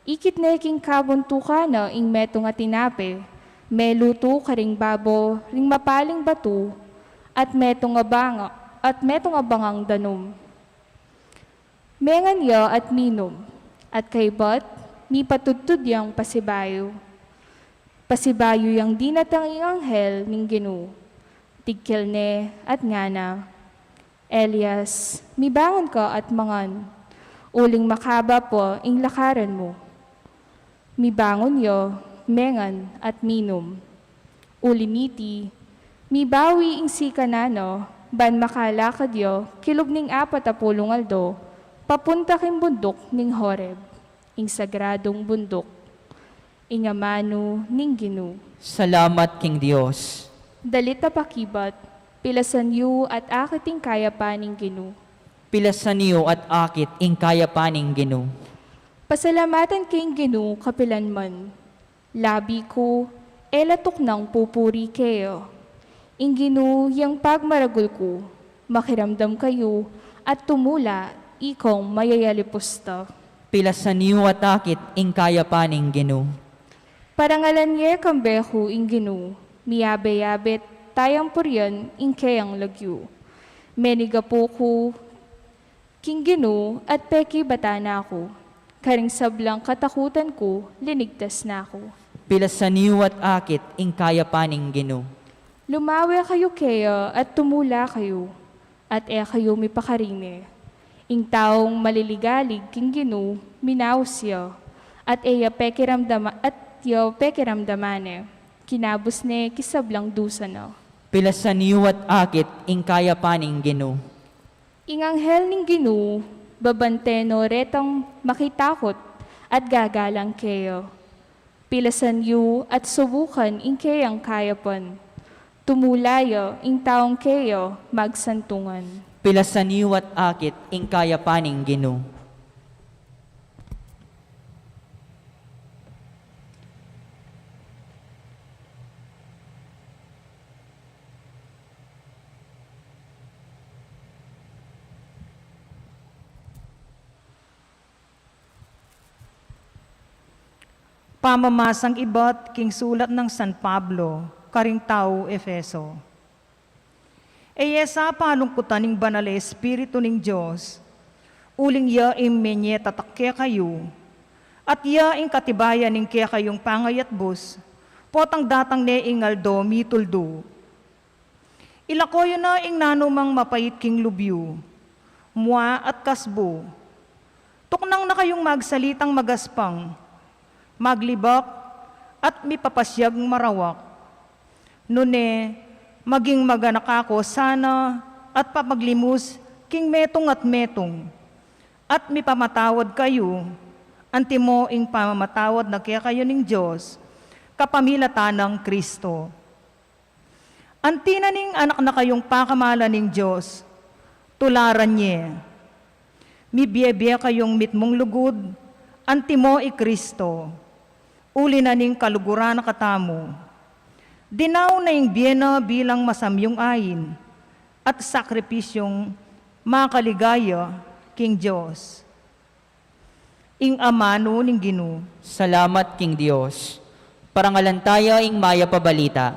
ikit ne king kabuntukan na ing metung a tinape, melutu karing babo ring mapaling batu, at metung a banga, at metung a bangang danum. Mengan ya at minum, at kaybat, mipatudtud yang pasibayu. Pasibayu yang dinatang ing anghel ning Ginu. Tigkil ne at ngana, "Elias, mibangun ka at mangan, uling makaba pa ing lakaran mu." Mibangun ya, mengan at minum. Uli niti, mibawi ing sikanan na, ban makalakad ya kilub ning apat a pulung aldo, papunta king bunduk ning Horeb, ing sagradung bunduk, ing amanu ning Ginu. Salamat king Dios. Dalit a pakibat, pilasan yu at akit ing kayapan ning Ginu. Pilasan yu at akit ing kayapan ning Ginu. Pasalamatan king Ginu kapilan man. Labi ku, e la tuknang pupuri keya. Ing Ginu yang pagmaragul ku, makiramdam kayu, at tumula, ikong mayayalipusta. Pilasan yu at akit ing kayapan ning Ginu. Parangalan ye kambe ku ing Ginu, miyabe-yabe tayang purian ing keyang lagyu. Menigapu ku king Ginu at pekibatan na ku, karing sablang katakutan ku, linigtas na ku. Pilasan yu at akit ing kayapan ning Ginu. Lumawe kayu keya at tumula kayu, at e kayu mipakarine. Ing taung maliligalig king Ginu, minaus ya, at e ya pekiramdama-, at ya pekiramdaman ne, kinabus ne king sablang dusa na. Pilasan yu at akit ing kayapan ning Ginu. Ing anghel ning Ginu, babante no retang makitakut at gagalang keya. Pilasan yu at subukan ing keyang kayapan. Tumula ya ing taung keya magsantungan. Pilasan yu at akit ing kayapan ning Ginu. Pamamasang ibat king sulat nang San Pablo karing tau Efeso. E ye sa palungkutan ing Banal a Espiritu ning Dios, uling ya ing menyetatak kekayu, at ya ing katibayan ning kekayung pangayatbus, potang datang ne ing aldo mituldu. Ilako yu na ing nanumang mapait king lub yu, mua at kasbu. Tuknang na kayung magsalitang magaspang, maglibak, at mipapasyag marawak. Nune, maging maganaka ko sana at papaglimus king metung at metung, at mipamatawad kayu, antimo ing pamamatawad na kekayu ning Dios kapamilatan nang Kristo. Anti na ning anak na kayung pakamalan ning Dios, tularan ye. Mibie-bie kayung mitmung lugud, antimo i Kristo. Uli na ning kaluguran na katamu. Dinaun na ing bie na bilang masamyung ain at sakripisyung makaligaya king Dios. Ing amanu ning Ginu. Salamat king Dios. Parangalan taya ing mayap a balita.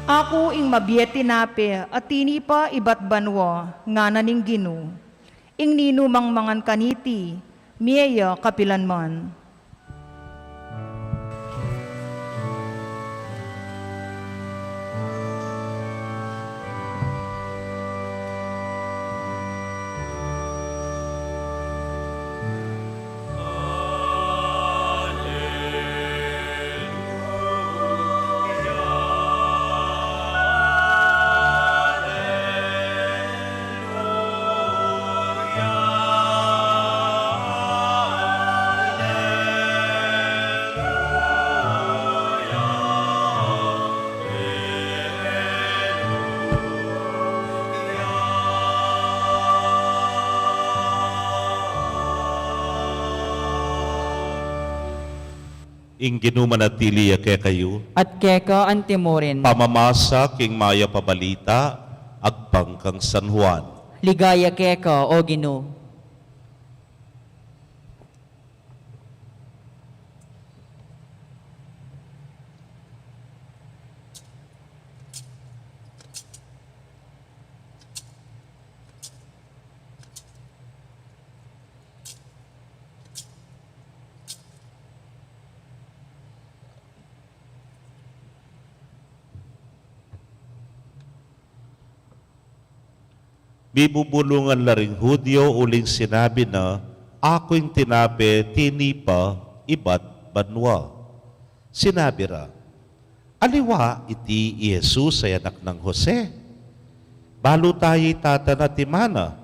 Aku ing mabie tinape a tinipa ibat banua, ngana ning Ginu. Ing ninumang mangan kaniti, mie ya kapilan man. Ing Ginu manatili ya kekayu. At keka antimurin. Pamamasa king mayap a balita agpang kang San Juan. Ligaya keka, O Ginu. Mibubulungan la ring Judio uling sinabi na, "Aku ing tinape tinipa ibat banua." Sinabi ra, "Aliwa iti i Jesus a anak nang Jose? Balu taya i tata na at i mana.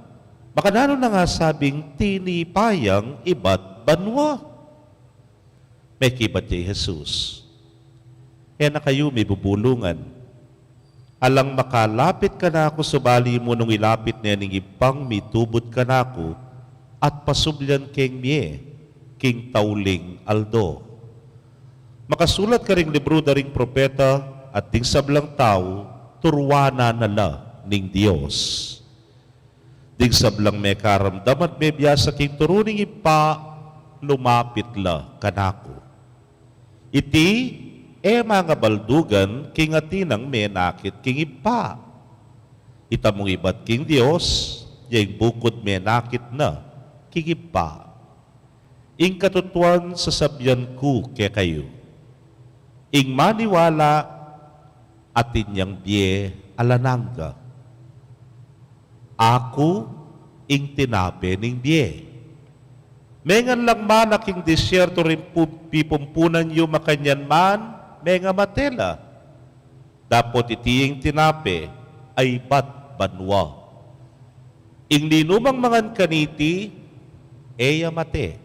Makananu nang asabing tinipa yang ibat banua?" Mekibat ya i Jesus, "E na kayu mibubulungan. Alang makalapit kanaku subali mu nung ilapit ne ning Ibpang mitubud kanaku at pasublian keng mie king tauling aldo. Makasulat karing libru da ring propeta at ding sablang tau turuanan na la ning Dios." Ding sablang mekaramdam at mebiasa king turu ning Ibpa, lumapit la kanaku. Iti e mangabaldugan king atin nang menakit king Ibpa. Itamung ibat king Dios, ya ing bukud menakit na king Ibpa. Ing katutuan sasabian ku kekayu, ing maniwala atin yang bie alang angga. Aku ing tinape ning bie. Mengan lang mana king disyerto ring pu-, pipumpunan yu, makanyan man mengamate la. Dapot iti ing tinape a ibat banua. Ing ninumang mangan kaniti, e ya mate.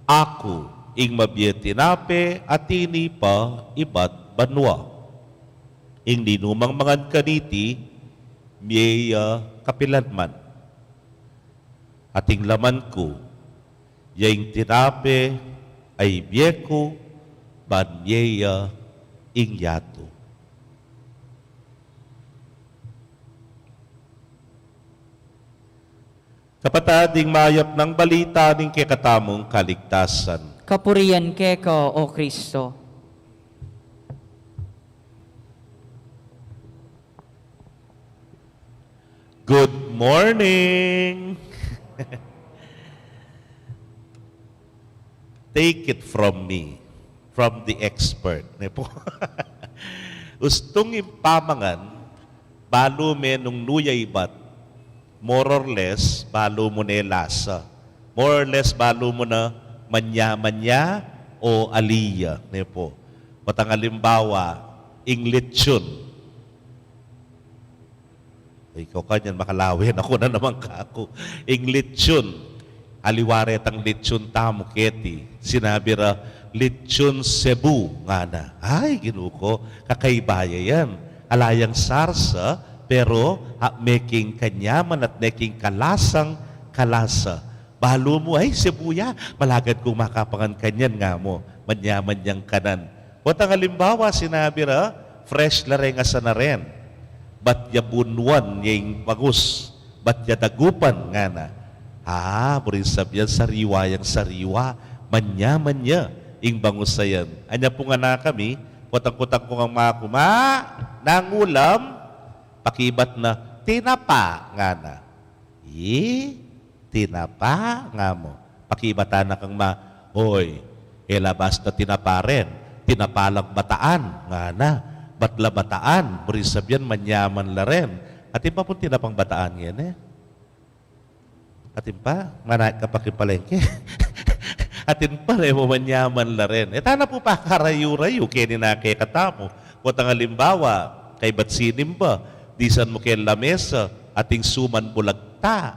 Aku ing mabie tinape a tinipa ibat banua. Ing ninumang mangan kaniti, Mie ya kapilan man. Ating laman ku, ya ing tinape a ibie ku, ban mie ya ing yatu. Kapatad, ing mayap nang balita ning kekatamung kaligtasan. Kapurian keka, O Kristo. Good morning! Take it from me, from the expert, ne pu? Ustung ing pamangan, balu me nung nu ya ibat, more or less, balu mu ne lasa. More or less, balu mu na manya-manya o ali ya, ne pu? Potang alimbawa, ing litsun. Ikaw kanyan, makalawen aku na naman kaku. Ing litsun, aliwa retang litsun tamu keti, sinabi ra, "Litsun Cebu," ngana. Ay, Ginu ku, kakaiba ya yan. Ala yang sarsa, pero, ah, meking kanyaman at meking kalasang kalasa. Balu mu, "Ay, Cebu ya, malagad kung makapangan kanyan," nga mu. Manyaman yang kanan. Potang alimbawa, sinabi ra, "Fresh la reng asan a ren. Bat ya bunwan ya ing bangus, bat ya dagupan," ngana. Ah, buring sabian, sariwa yang sariwa, manyaman ya ing bangus a yan. Anya pung anak kami, potang kutang ku ngan maku, "Ma, nanu ulam?" Pakibat na, "Tinapa," ngana. "I, tinapa?" nga mu. Pakibat na kang ma, "Oy, e la basta tinapa ren, tinapa lang bataan," ngana. "Bat la bataan, buring sabian manyaman la ren." Atin pa pung tinapang bataan ngeni? Atin pa? Manayap ka pa king palengke? Atin pa, e mu, manyaman la ren. E ta na pu pakarayu-rayu keni na kekatamu. Potang alimbawa, kaybat sinimba, disan mu keng lamesa, ating suman bulagta,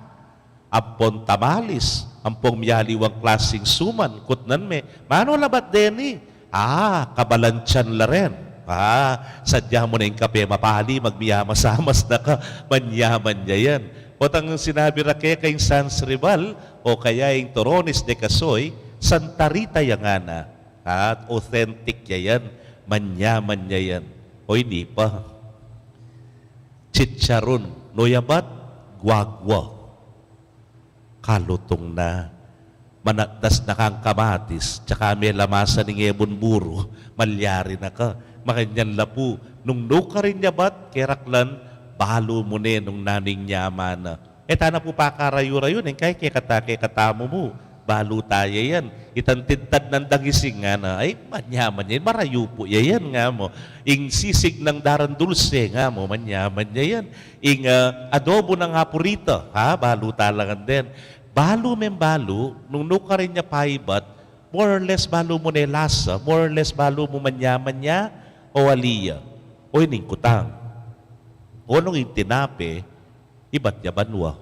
ampong tamalis, ampong miyaliwang klasing suman, kutnan me, "Manu labat deni?" "Ah, kabalantsan la ren." "Ah, sadya mu na ing kape mapali, magmiyamasamas na ka, manyaman ya yan." Potang sinabi ra keka ing San Scribal, o kaya ing Torones de Casoy, Santa Rita ya ngana. Ah, authentic ya yan, manyaman ya yan. O ini pa. Chicharon, nu ya bat? Guagua. Kalutung na. Manatdas na kang kamatis, tsaka me lamasan ing ebun buru, malyari na ka. Makanyan la pu, nung nu karin ya bat, keraklan, balu mu ne nung nanu ing nyaman na. E ta na pu pakarayu-rayu, neng kai kekata, kekatamu mu, balu ta ya yan. Itang tintad nang dangising ngana, ay, manyaman ya yan, marayu pu ya yan, nga mu. Ing sisig nang daran dulse, nga mu, manyaman ya yan. Ing, ah, adobo nang apurita, ha, balu ta la ngan den. Balu meng balu, nung nu karin ya paibat, more or less balu mu ne lasa, more or less balu mu manyaman ya, o ali ya. O ining kutang. O nung ing tinape, ibat ya banua.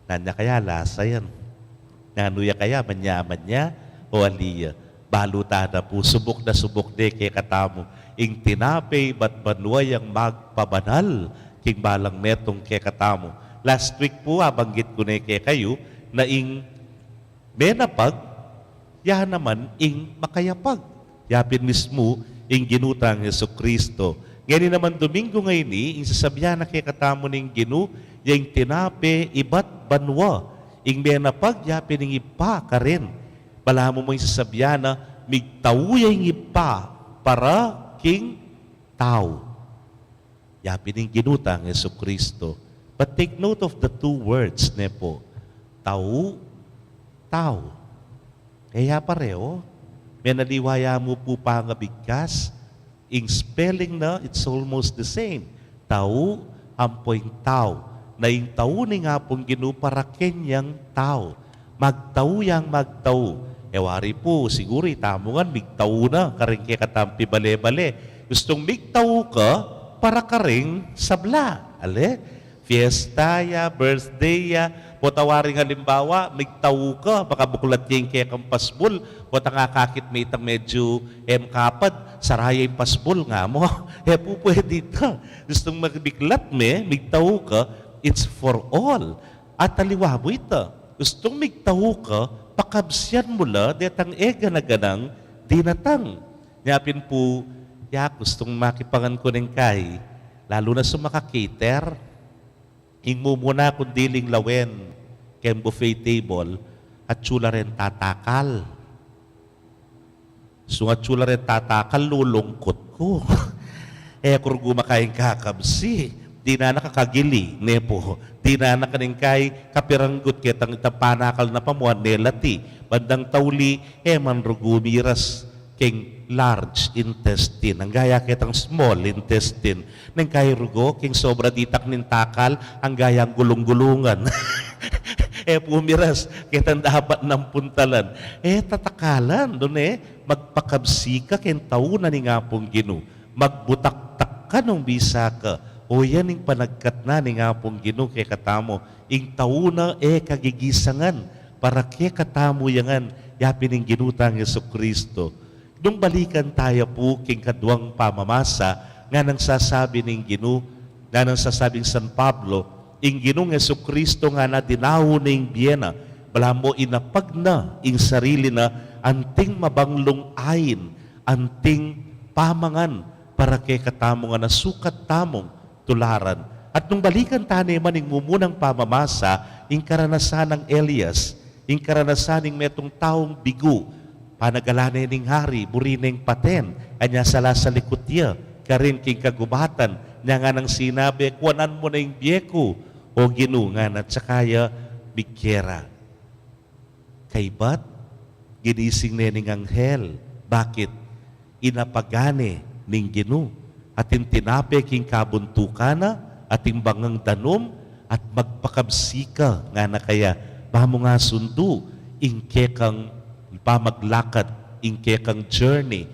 Nanu ya kaya lasa yan? Nanu ya kaya, manyaman ya o ali ya? Balu ta na pu, subuk na subuk de kekatamu. Ing tinape ibat banua yang magpabanal king balang metung kekatamu. Last week pu, abanggit ku ne kekayu, na ing menapag, ya naman ing makayapag. Ya pin mismu ing Ginu tang Jesucristo. Ngeni naman Domingo ngeni, ing sasabian na kekatamu ning Ginu, ya ing tinape ibat banua, ing menapag ya pin ing Ibpa karin. Balamu mu ing sasabian na, migtau ya ing Ibpa para king tau. Ya pin ing Ginu tang Jesucristo. But take note of the two words, ne pu? Tau, tau. E ya pareho. Menaliwa ya mu pu pangabigkas. Ing spelling na, it's almost the same. Tau, ampo ing tau. Na ing tau ning Apung Ginu para kenyang tau. Magtau yang magtau. E wari pu, siguru itamu ngan migtau na karing kekatamung pibale-bale. Gustung migtau ka para karing sabla. Ale? Fiesta ya, birthday ya, Potang waring alimbawa, migtau ka, makabuklat ya ing kekang pasbul, potang akakit me itang medyu e mu kapad, sara ya ing pasbul, nga mu. E pu pwede ita. Gustung magbiklat me, migtau ka, it's for all. At aliwa mu ita, gustung migtau ka, pakabsian mu la detang e gana-ganang dinatang. Nya pin pu, ya gustung makipangan ku ning kai, lalu na sumaka-cater. Ing mumuna kung diling lawen keng buffet table, atyu la reng tatakal. Sung atyu la reng tatakal, lulungkut ku. E ku rugu makaing kakabsi. Dinan na ka kagili, ne pu. Dinan na ka ning kai kapiranggut ketang itang panakal na pamuan, ne lati. Bandang tauli, e man rugu miras keng large intestine, angga ya ketang small intestine. Neng kai rugu, keng sobra ditak ning takal, angga yang gulung-gulungan. E pu miras ketang dapat nang puntalan. E tatakalan, dune, magpakabsi ka keng tau na ning Apung Ginu. Magbutaktak ka nung bisa ka. O yan ing panagkat na ning Apung Ginu kekatamu. Ing tau na e kagigisangan, para kekatamu ya ngan, ya pin ing Ginu tang Jesucristo. Nung balikan taya pu king kaduang pamamasa, nganang sasabi ning Ginu, nganang sasabing San Pablo, ing Ginung Jesucristo ngana dinau ne ing bie na, balamu inapag na ing sarili na anting mabanglung ain, anting pamangan, para kekatamu ngan a sukat tamung tularan. At nung balikan ta ne man ing mumunang pamamasa, ing karanasan nang Elias, ing karanasan ning metung taung bigu, panagalan ne ning hari, buri neng paten, anya sala sa likut ya, karin king kagubatan, nya nganang sinabi, kuanan mu na ing bie ku, O Ginu, ngana, at saka ya migkera. Kaybat, ginising ne ning anghel. Bakit? Inapagan ne ning Ginu. Atin tinape king kabuntukan na, atin bangang danum, at magpakabsi ka, ngana kaya, ba mu nga sundu ing kekang pamaglakat, ing kekang journey,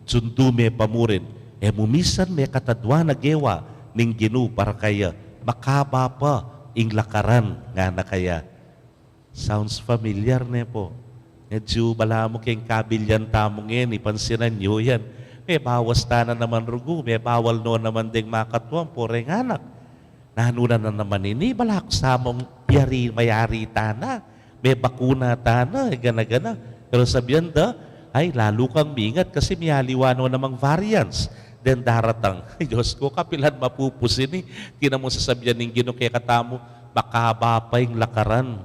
sundu me pa murin. E mu misan mekatadwan a gewa ning Ginu para kaya, makaba pa ing lakaran, ngana kaya. Sounds familiar, ne pu? Medyu balamu keng kabilian tamu ngeni, pansinan yu yan. Mebawas ta na naman rugu, mebawal no naman deng makatuan, pureng anak. Nanu na naman ini, balaku sa mung yari, mayari ta na. Mebakuna ta na, e gana-gana. Pero sabian da, ay, lalu kang mingat kasi miyaliwa no namang variants. Then daratang, Diyos ku, kapilan mapupus ini? Tinan mu, sasabian ning Ginu kekatamu, makaba pa ing lakaran.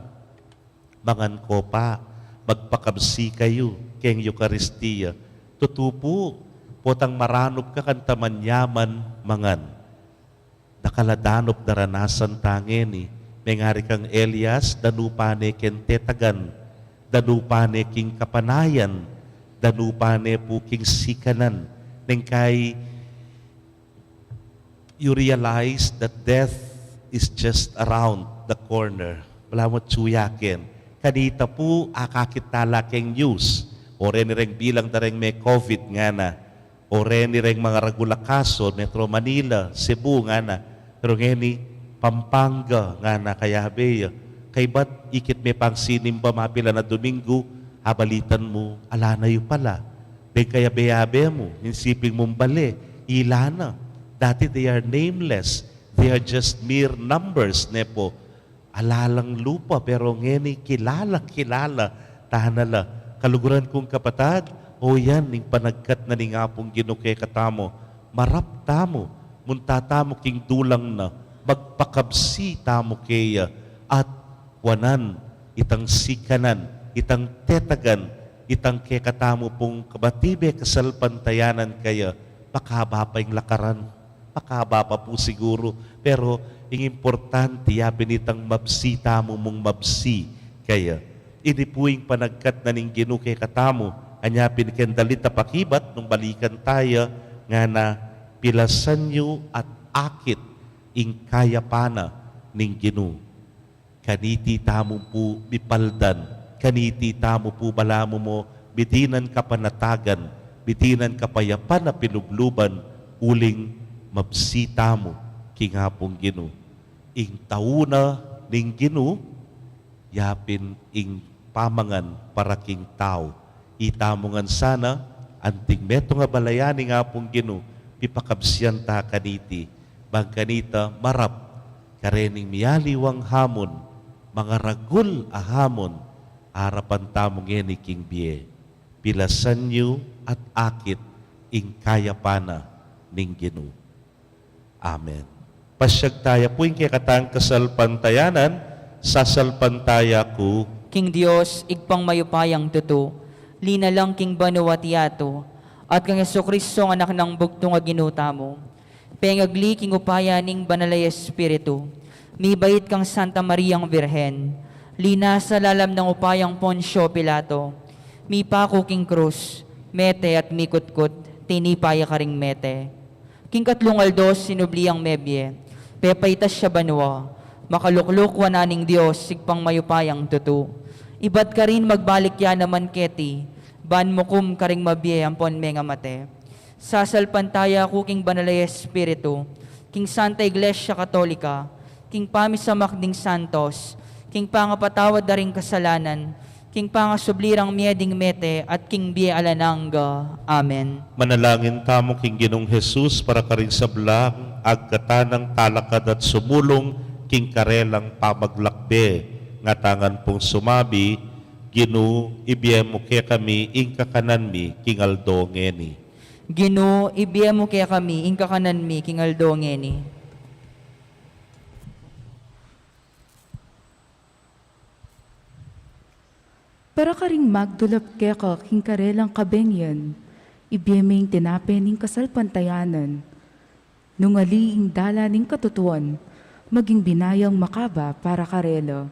Mangan ko pa, magpakabsi kayu keng Eukaristia. Tutu pu, potang maranup ka kanita manyaman mangan. Dakal a danup daranasan ta ngeni, mengari kang Elias, danupan ne keng tetagan, danupan ne king kapanayan, danupan ne pu king sikanan. Neng kai, you realize that death is just around the corner. Balamu atyu ya ken. Kanita pu, akakit ta la keng news. O reni reng bilang da reng me-COVID, ngana. O reni reng mangaragul a kaso, Metro Manila, Cebu, ngana. Pero ngeni, Pampanga, ngana, kayabe ya. Kaybat, ikit me pang sinimba mapilan a Domingo, abalitan mu, ala na yu pala. Deng kayabe-yabe mu, ing siping mung bale, ila na. Dati they are nameless. They are just mere numbers, ne pu. Ala lang lupa, pero ngeni kilala, kilala ta na la. Kaluguran kung kapatad, o yan ing panagkat na ning Apung Ginu kekatamu. Marap tamu, munta tamu king dulang na, magpakabsi tamu keya, at kuanan itang sikanan, itang tetagan, itang kekatamu pung kabatibe kasalpantayanan kaya, makaba pa ing lakaran. Makaba pa pu siguru, pero ing importante, ya pin itang mabsi tamu mung mabsi kaya. Ini pu ing panagkat na ning Ginu kekatamu, anya pin keng dalit a pakibat, nung balikan taya, ngana, pilasan yu at akit ing kayapan na ning Ginu. Kaniti tamu pu mipaldan, kaniti tamu pu balamu mo midinan kapanatagan, midinan kapayapan a pilubluban, uling mabsi tamu king Apung Ginu. Ing tau na ning Ginu, yapin ing pamangan para king tau. Itamu ngan sana, anting metung a balayan ning Apung Ginu, pipakabsian ta kaniti, bang kanita marap karening mialiwang hamun, mangaragul a hamun, arapan tamu ngeni king bie. Pilasan yu at akit ing kayapan na ning Ginu. Amen. Pasyag taya pu ing kekatang kasalpantayanan, sasalpantaya ku king Dios, Ibpang mayupayang tutu, linalang king banua at yatu, at kang Jesucristo, Anak nang bugtung a Ginu tamu, pengagli king upaya ning Banal a Espiritu, mibait kang Santa Mariang Birhen, linasa lalam nang upayang Poncio Pilato, mipaku king krus, mete at mikutkut, tinipa ya karing mete. King katlung aldo sinubli yang mebie, pepaitas ya banua, makalukluk wanan ning Dios, Ibpang mayupayang tutu. Ibat karin magbalik ya naman keti, ban mukum karing mabie ampon mengamate. Sasalpantaya ku king Banal a Espiritu, king Santa Iglesia Katolika, king pamisamak ding santos, king pangapatawad da ring kasalanan, king pangasubli rang mie ding mete, at king bie alang angga. Amen. Manalangin tamu king Ginung Jesus para karing sablang agkatan nang talakad at sumulung king karelang pamaglakbe. Ngatanan pung sumabi, Ginu, ibie mu kekami ing kakanan mi king aldo ngeni. Ginu, ibie mu kekami ing kakanan mi king aldo ngeni. Para karing magdulap keka king karelang kabengyan, ibie me ing tinape ning kasalpantayanan. Nung ali ing dalan ning katutuan, maging binayang makaba para karela.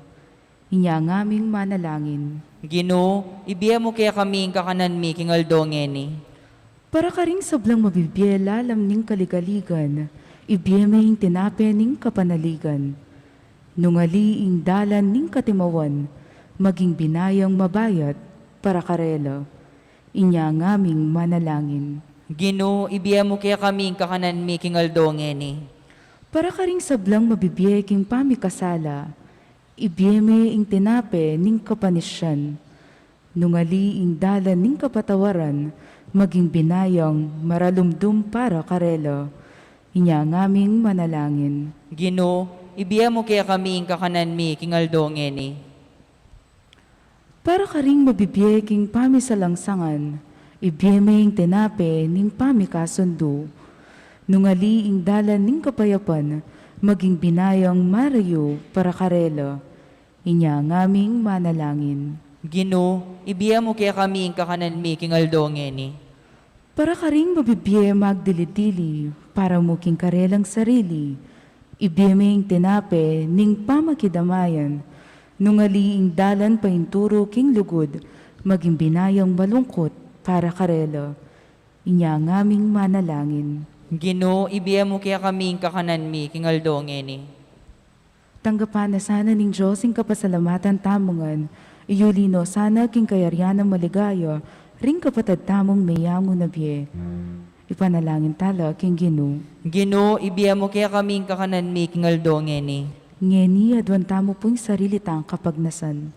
Inya ngaming manalangin. Ginu, ibie mu kekami ing kakanan mi king aldo ngeni. Para karing sablang mabibie lalam ning kaligaligan, ibie me ing tinape ning kapanaligan. Nung ali ing dalan ning katimawan, maging binayang mabayat para karela. Inya ngaming manalangin. Ginu, ibie mu kekami ing kakanan mi king aldo ngeni. Para karing sablang mabibie king pamikasala, ibie me ing tinape ning kapanisian. Nung ali ing dalan ning kapatawaran, maging binayang maralumdum para karela. Inya ngaming manalangin. Ginu, ibie mu kekami ing kakanan mi king aldo ngeni. Para karing mabibie king pamisalangsangan, ibie me ing tinape ning pamikasundu. Nung ali ing dalan ning kapayapan, maging binayang marayu para karela. Inya ngaming manalangin. Ginu, ibie mu kekami ing kakanan mi king aldo ngeni. Para karing mabibie magdili-dili, para mu king karelang sarili, ibie me ing tinape ning pamakidamayan. Nung ali ing dalan painturu king lugud, maging binayang malungkut para karela. Inya ngaming manalangin. Ginu, ibie mu kekami ing kakanan mi king aldo ngeni. Tanggapan na sana ning Dios ing kapasalamatan tamu ngan, iyuli no sana king kayarian nang maligaya ring kapatad tamung meyangu na bie. Ipanalangin tala king Ginu. Ginu, ibie mu kekami ing kakanan mi king aldo ngeni. Ngeni aduan tamu pu ing sarili tang kapagnasan.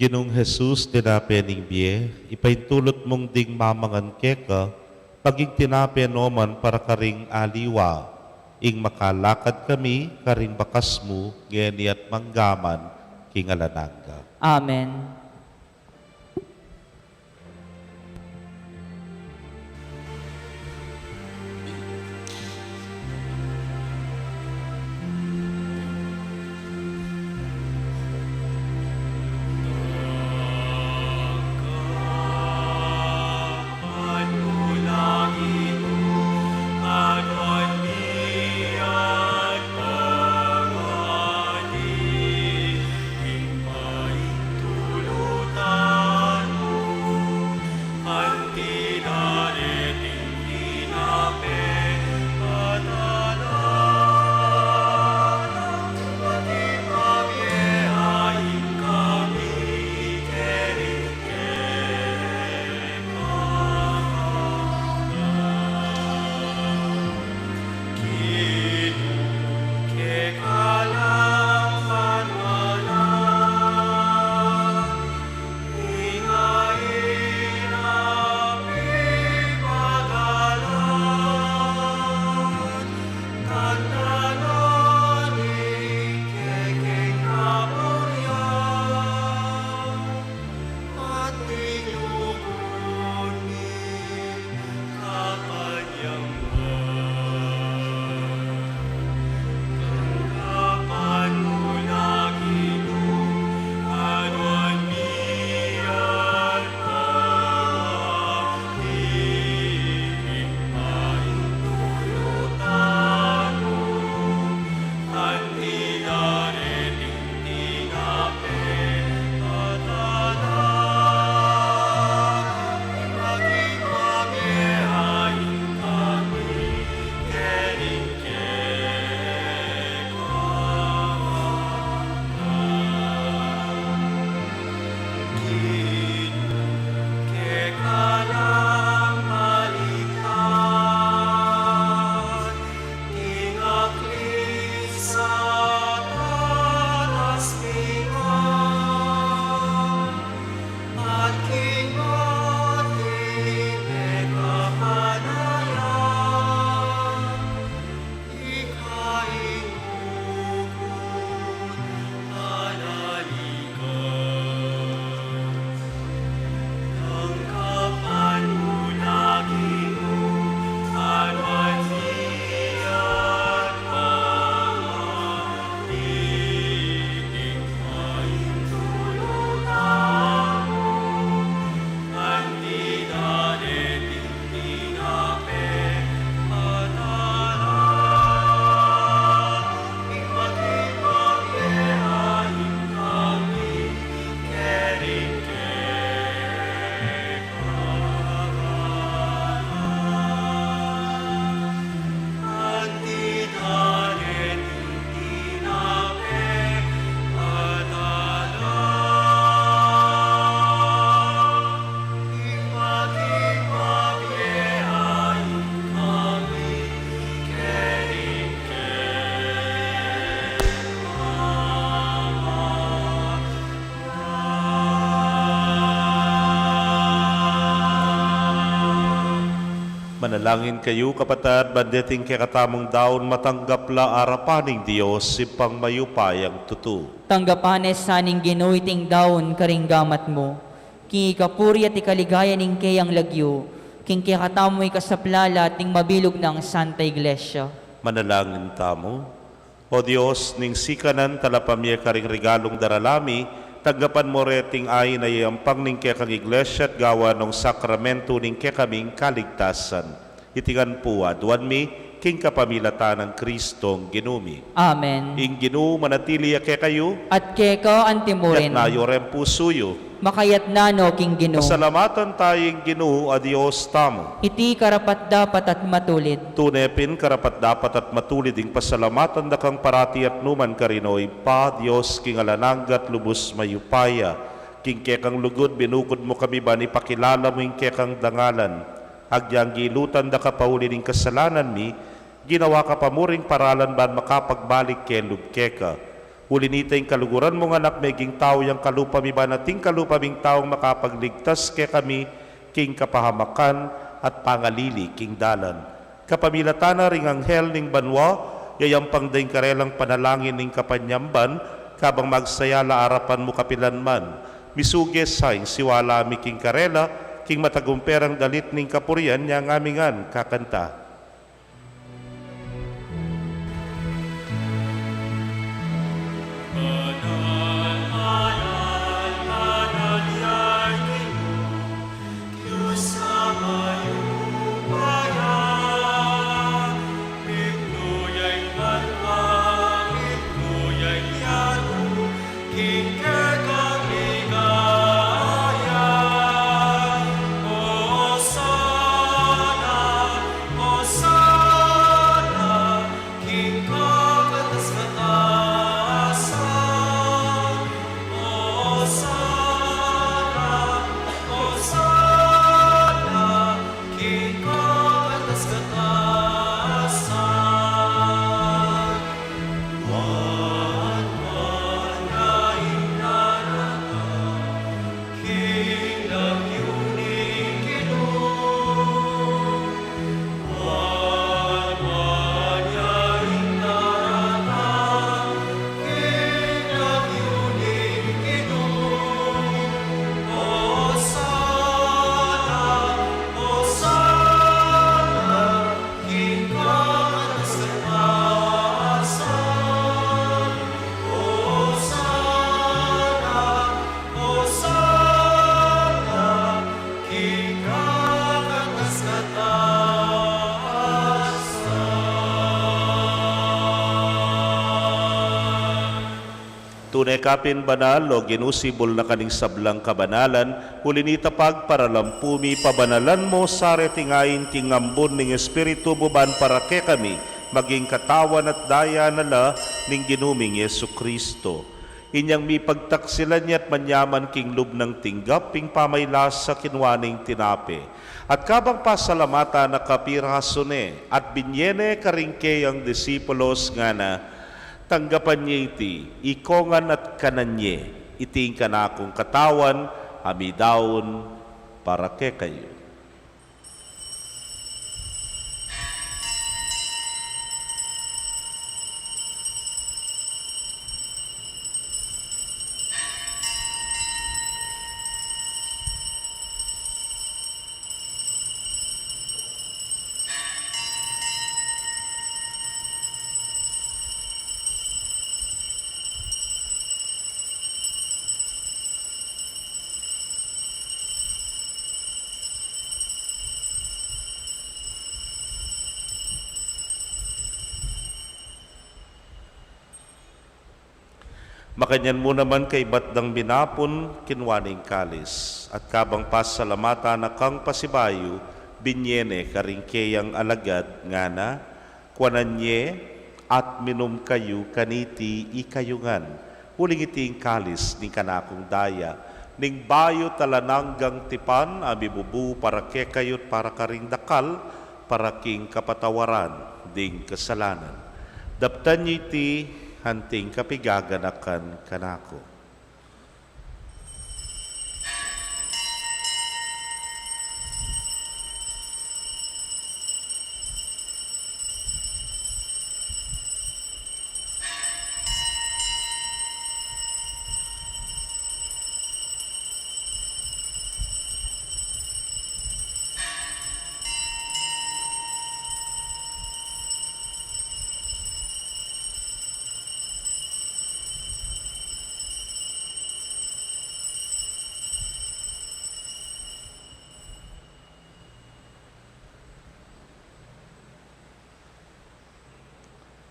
Ginung Jesus, tinape ning bie, ipaintulut mung ding mamangan keka, maging tinape no man para karing aliwa, ing makalakad kami karing bakas mu, ngeni at manggaman king alang angga. Amen. Manalangin kayu, kapatad, ban deting kekatamung daun matanggap la arapan ning Dios, Ibpang mayupayang tutu. Tanggapan ne sa ning Ginu iting daun karing gamat mu, king ikapuri at ikaligaya ning keyang lagyu, king kekatamung ikasaplala at ning mabilug nang Santa Iglesia. Manalangin tamu. O Dios, ning sikanan talapamie karing regalung darala mi, tanggapan mu reting ain a yayampang ning kekang Iglesia at gawan nong sakramentu ning kekaming kaligtasan. Iti ngan pu aduan mi king kapamilatan nang Kristong Ginu mi. Amen. Ing Ginu manatili ya kekayu. At keka antimurin. Itas yu reng pusu yu. Makaitas no king Ginu. Pasalamatan taya ing Ginu a Dios tamu. Iti karapat-dapat at matulid. Tune pin karapat-dapat at matulid ing pasalamatan da kang parati at nukarin man, O Ibpa, Dios king alang angga at lubus mayupaya. King kekang lugud binukud mu kami ban ipakilala mu ing kekang dangalan. Agyang gilutan da ka pauli ning kasalanan mi, ginawa ka pa mu ring paralan ban makapagbalik kelub keka. Uli na nita ing kaluguran mung Anak, meging tau yang kalupa mi, ban ating kalupa ming taung makapagligtas kekami king kapahamakan at pangalili king dalan. Kapamilatan na ring anghel ning banua, yayampang da ing karelang panalangin ning kapanyamban, kabang magsaya la arapan mu kapilan man. Misuge sa ing siwala mi king karela, king matagumperang dalit ning kapurian, inyang ami ngan kakanta. Tune ka pin banal, O Ginu, sibul na ka ning sablang kabanalan, uli na nita pagparalampu mi, pabanalan mu sa reting ain king ambun ning Espiritu mu ban para kekami maging katawan at daya na la ning Ginu ming Jesucristo. Inyang mipagtaksilan ya at manyaman king lub nang tinggap ing pamailasa, kinua ne ing tinape, at kabang pasalamatan na, kapirasu ne at binye ne karing keyang disipulos, ngana: Tanggapan ye iti, ikongan at kanan ye, iti ing kanakung katawan a midaun para kekayu. Makanyan mu naman, kaybat dang minapun, kinua ne ing kalis, at kabang pasalamatan na kang pasibayu, binye ne karing keyang alagad, ngana: Kuanan ye at minum kayu kaniti ikayu ngan, uling iti ing kalis ning kanakung daya, ning bayu at alang anggang tipan, a mibubu para kekayu at para karing dakal, para king kapatawaran ding kasalanan. Daptan ye iti anting kapigaganakan kanaku.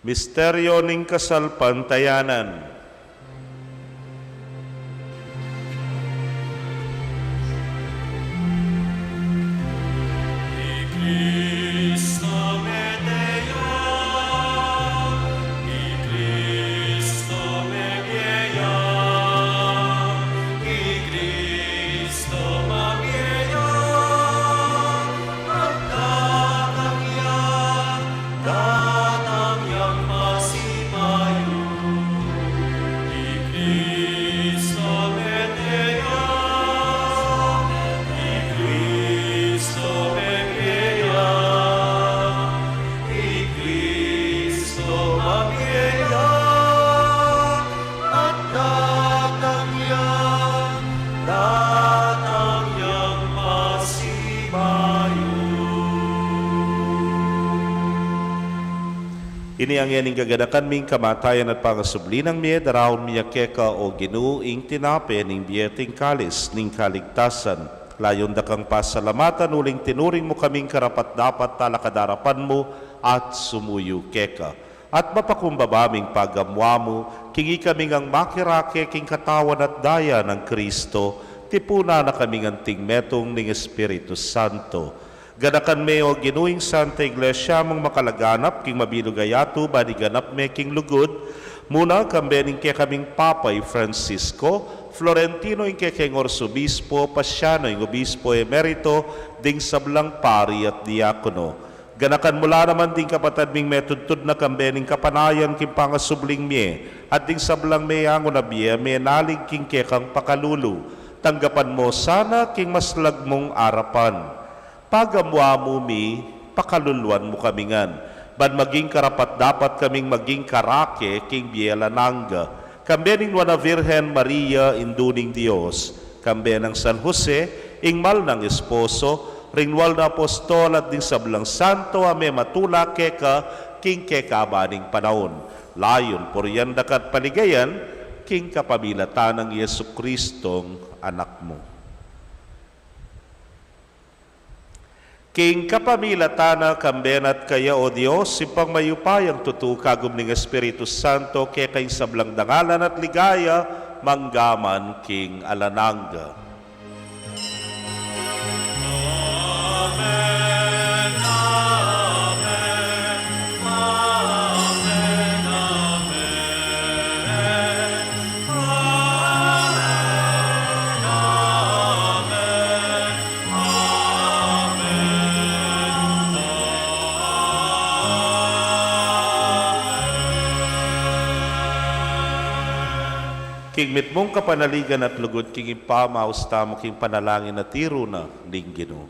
Misteryo ning kasalpantayanan. I Kristo mete ya, i Kristo mebie ya, i Kristo mabie ya, at datang ya, datang yang pasibayu. I Kristo mete ya, i Kristo mebie ya, i Kristo mabie ya, at datang ya, datang yang pasibayu. Ini ing gaganakan mi king kamatayan at pangasubli nang mie, daraun mi keka, o Ginu, ing tinape ning bie at ing kalis ning kaligtasan. Layun da kang pasalamatan uling tinuring mu kaming karapat-dapat talakad king arapan mu at sumuyu keka. At mapakumbaba ming pagamuan mu, king ikami ngang makirake king katawan at daya nang Kristo, tipunan na kaming anting metung ning Espiritu Santo. Ganakan me, o Ginu, ing Santa Iglesia mung makalaganap king mabilug a yatu, ban iganap me king lugud, muna kambe ning kekaming Papa i Francisco, Florentino ing kekeng Arsobispo, Paciano ing Obispo Emerito, ding sablang pari at diakono. Ganakan mu la naman ding kapatad ming metudtud na kambe ning kapanayan king pangasubling mie, at ding sablang meangu na bie menalig king kekang pakalulu. Tanggapan mu sana king maslag mung arapan. Pagamuan mu mi, pakaluluan mu kami ngan, ban maging karapat-dapat kaming maging karake king bie alang angga. Kambe ning Nuan a Virgen Maria, Indu ning Dios, kambe nang San Jose, ing mal nang esposo, ring nual na apostol at ding sablang santo a mematula keka king kekaban ning panaun. Layun purian da ka at paligayan king kapamilatan nang Jesucristong Anak mu. King kapamilatan na, kambe na at kaya, o Dios, Ibpang mayupayang tutu, kagum ning Espiritu Santo, keka ing sablang dangalan at ligaya, mangga man king alang angga. Amen, amen, amen, amen. King mitmung kapanaligan at lugud king Ibpa, maus tamu king panalangin a tiru na ning Ginu.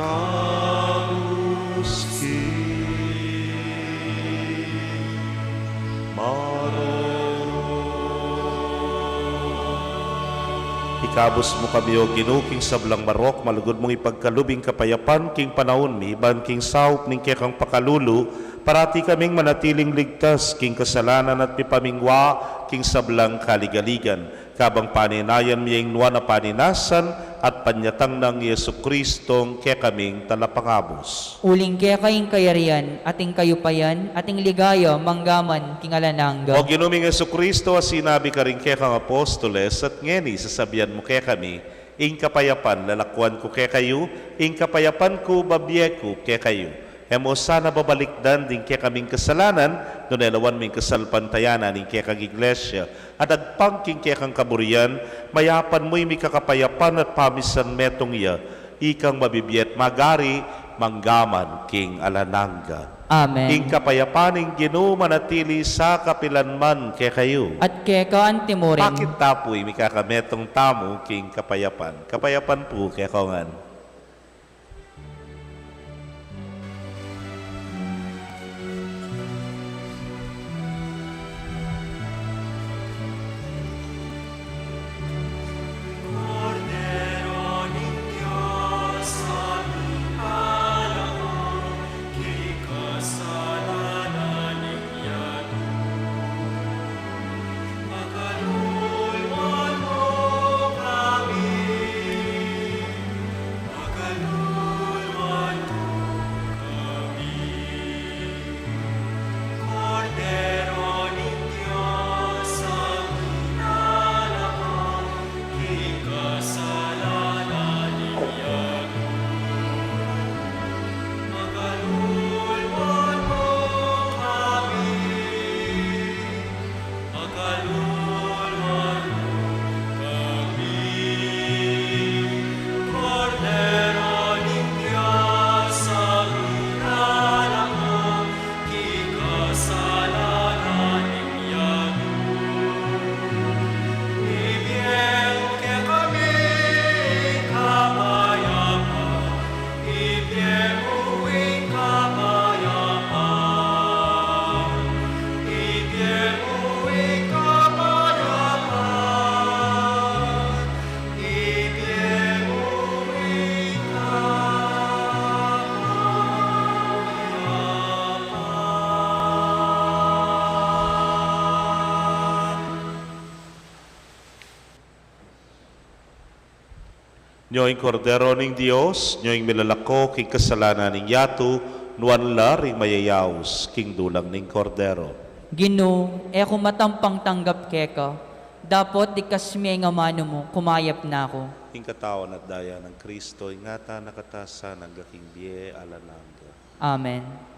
Amus ki maroro. Ikabus mu kami, O Ginu, king sablang marok, malugud mung ipagkalub ing kapayapan king panaun mi, ban king saup ning kekang pakalulu, parati kaming manatiling ligtas king kasalanan at mipamingwa king sablang kaligaligan. Kabang paninayan mi ing nuan a paninasan at panyatang nang Jesucristong kekaming talapangabus. Uling keka ing kayarian, at ing kayupayan, at ing ligaya, manggaman king alang angga. O Ginu ming Jesucristo, a sinabi karing kekang apostoles, at ngeni sasabian mu kekami, ing kapayapan lalakuan ku kekayu, ing kapayapan ku babie ku kekayu. E mu sana babalikdan ding kekaming kasalanan, nune lawan mu ing kasalpantayanan ning kekang Iglesia, at agpang king kekang kaburian, mayapan mu ing mikakapayapan at pamisan metung ya, ikang mabibie at magari, manggaman king alang angga. Amen. Ing kapayapan ning Ginu manatili sa kapilan man kekayu. At keka antimurin. Pakit ta pu ing mikakametung tamu king kapayapan. Kapayapan pu kekongan. Nyo ing Kordero ning Dios, nyo ing milalako king kasalanan ning yatu, nuan la ring mayayaus king dulang ning Kordero. Ginu, e ku matampang tanggap keka, dapot iktas me ing amanu mu, kumayap na ku. Ing katawan at daya nang Kristo, ingatan na katasan angga king bie alang angga. Amen.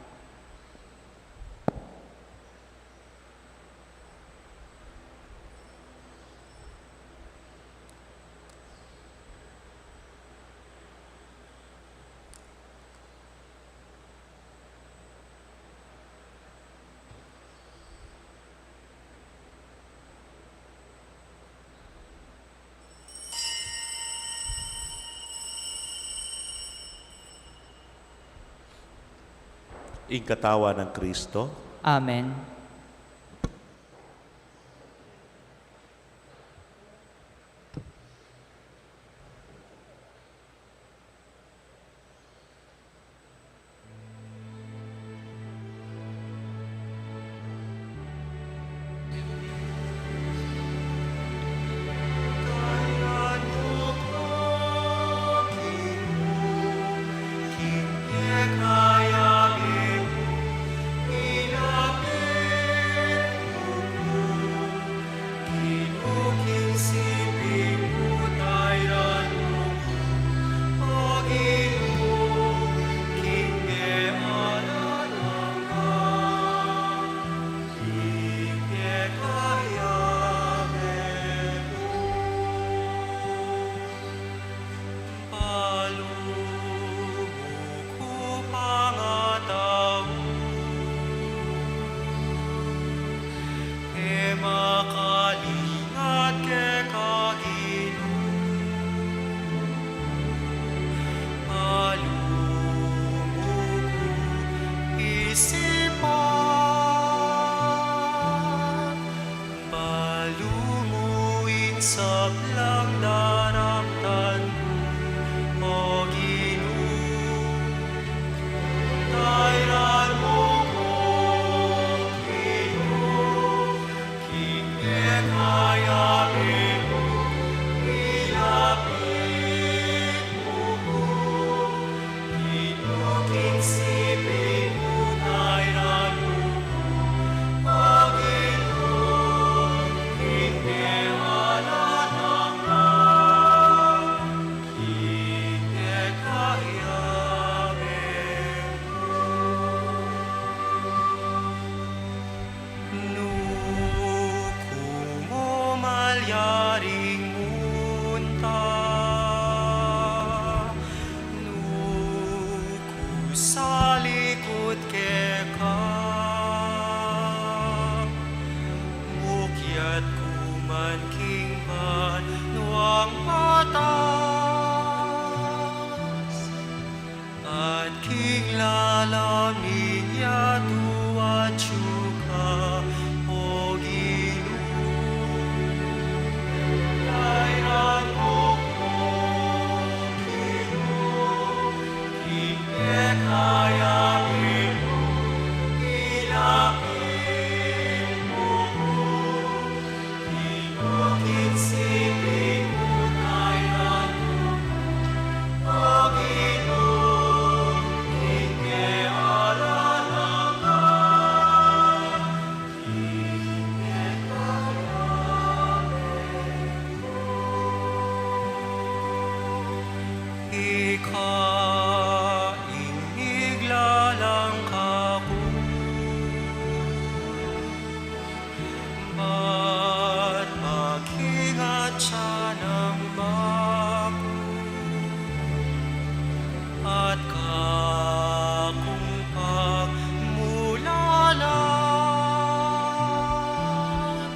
Ing katawan nang Kristo. Amen. Salikut keka, mukyat ku man king banuang matas, at king lalamin yatu atyu ka, O Ginu. Kairan mu ku, Ginu, king kekayabe mu, ilapit mu ku, Ginu, king siping mu, kairan mu ku, O Ginu, king kealalan ka. Ika ing miglalang kaku, bat makingat siya nang maku, at kakung pagmulalan.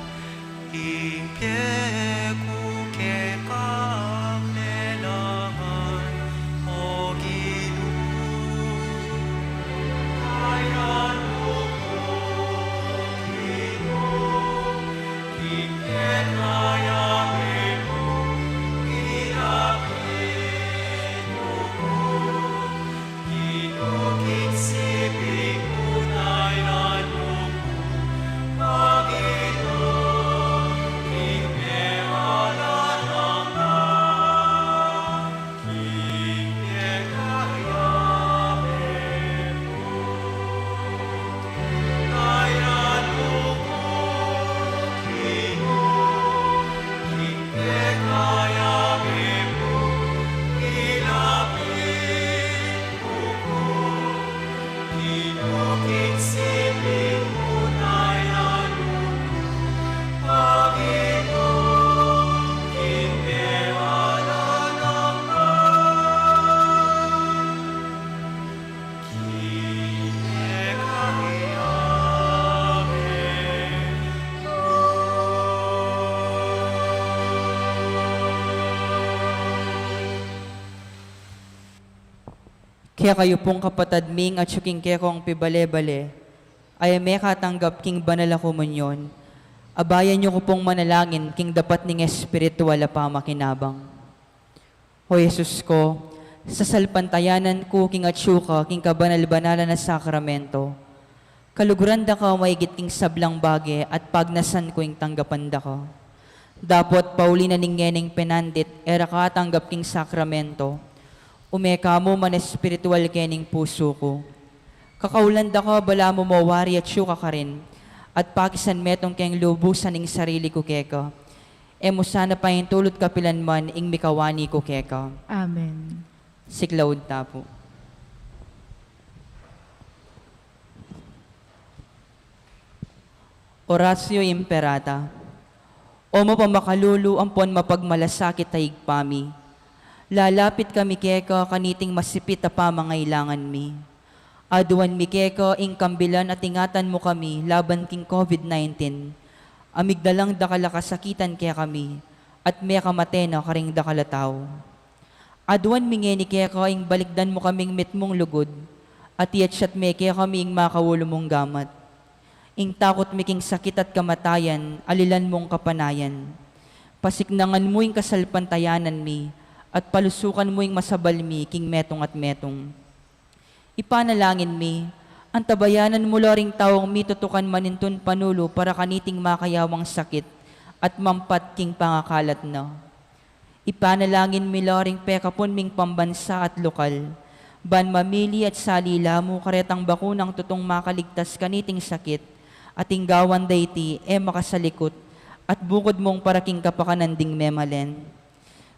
Ing pie ku keka lelangan, O Ginu. Kairan mu ku, Ginu, king kekayabe mu, ilapit mu ku, Ginu, king siping mu, kairan mu ku, Ginu, king kealalan ka, king kekayabe mu. Kairan mu ku, Ginu, king kekayabe mu, ilapit mu ku, Ginu, king siping mu, kairan mu ku, Ginu, king kealalan ka, king kekayabe mu. Kekayu pung kapatad ming atyu king kekong pibale-bale, a e mekatanggap king banal a komunyon, abayan yu ku pung manalangin king dapat ning espiritual a pamakinabang. O Jesus ko, sasalpantayanan ku king atyu ka king kabanal-banalan a sakramento. Kaluguran da ka maigit king sablang bage at pagnasan ku ing tanggapan da ka. Dapot pauli na ning ngeneng penandit e ra ka atanggap king sakramento, ume ka mu man espiritual kening pusu ku. Kakaulan da ka balamu mawari atyu ka karin, at pakisanmetung keng lubusan ing sarili ku keka. E mu sana paintulut kapilan man ing mikawani ku keka. Amen. Siklaud ta pu. Oratio Imperata. O mapamakalulu ampon mapagmalasakit a Ibpa mi, lalapit kami keka kaniting masipit a pamangailangan mi. Aduan mi keka ing kambilan a ingatan mu kami laban king COVID nineteen, a migdalang dakal a kasakitan kekami, at mekamate na karing dakal a tau. Aduan mi ngeni keka ing balikdan mu kaming mitmung lugud, at iyatyat me kekami ing makaulu mung gamat. Ing takut mi king sakit at kamatayan, alilan mung kapanayan. Pasiknangan mu ing kasalpantayanan mi, at palusukan mu ing masabal mi king metung at metung. Ipanalangin mi, antabayanan mu la ring taung mitutukan manintun panulu para kaniting makayawang sakit at mampat king pangakalat na. Ipanalangin mi la ring pekapun ming pambansa at lokal, ban mamili at sali la mu karetang bakunang tutung makaligtas kaniting sakit, at ing gawan da iti e makasalikut, at bukud mung para king kapakanan ding memalen.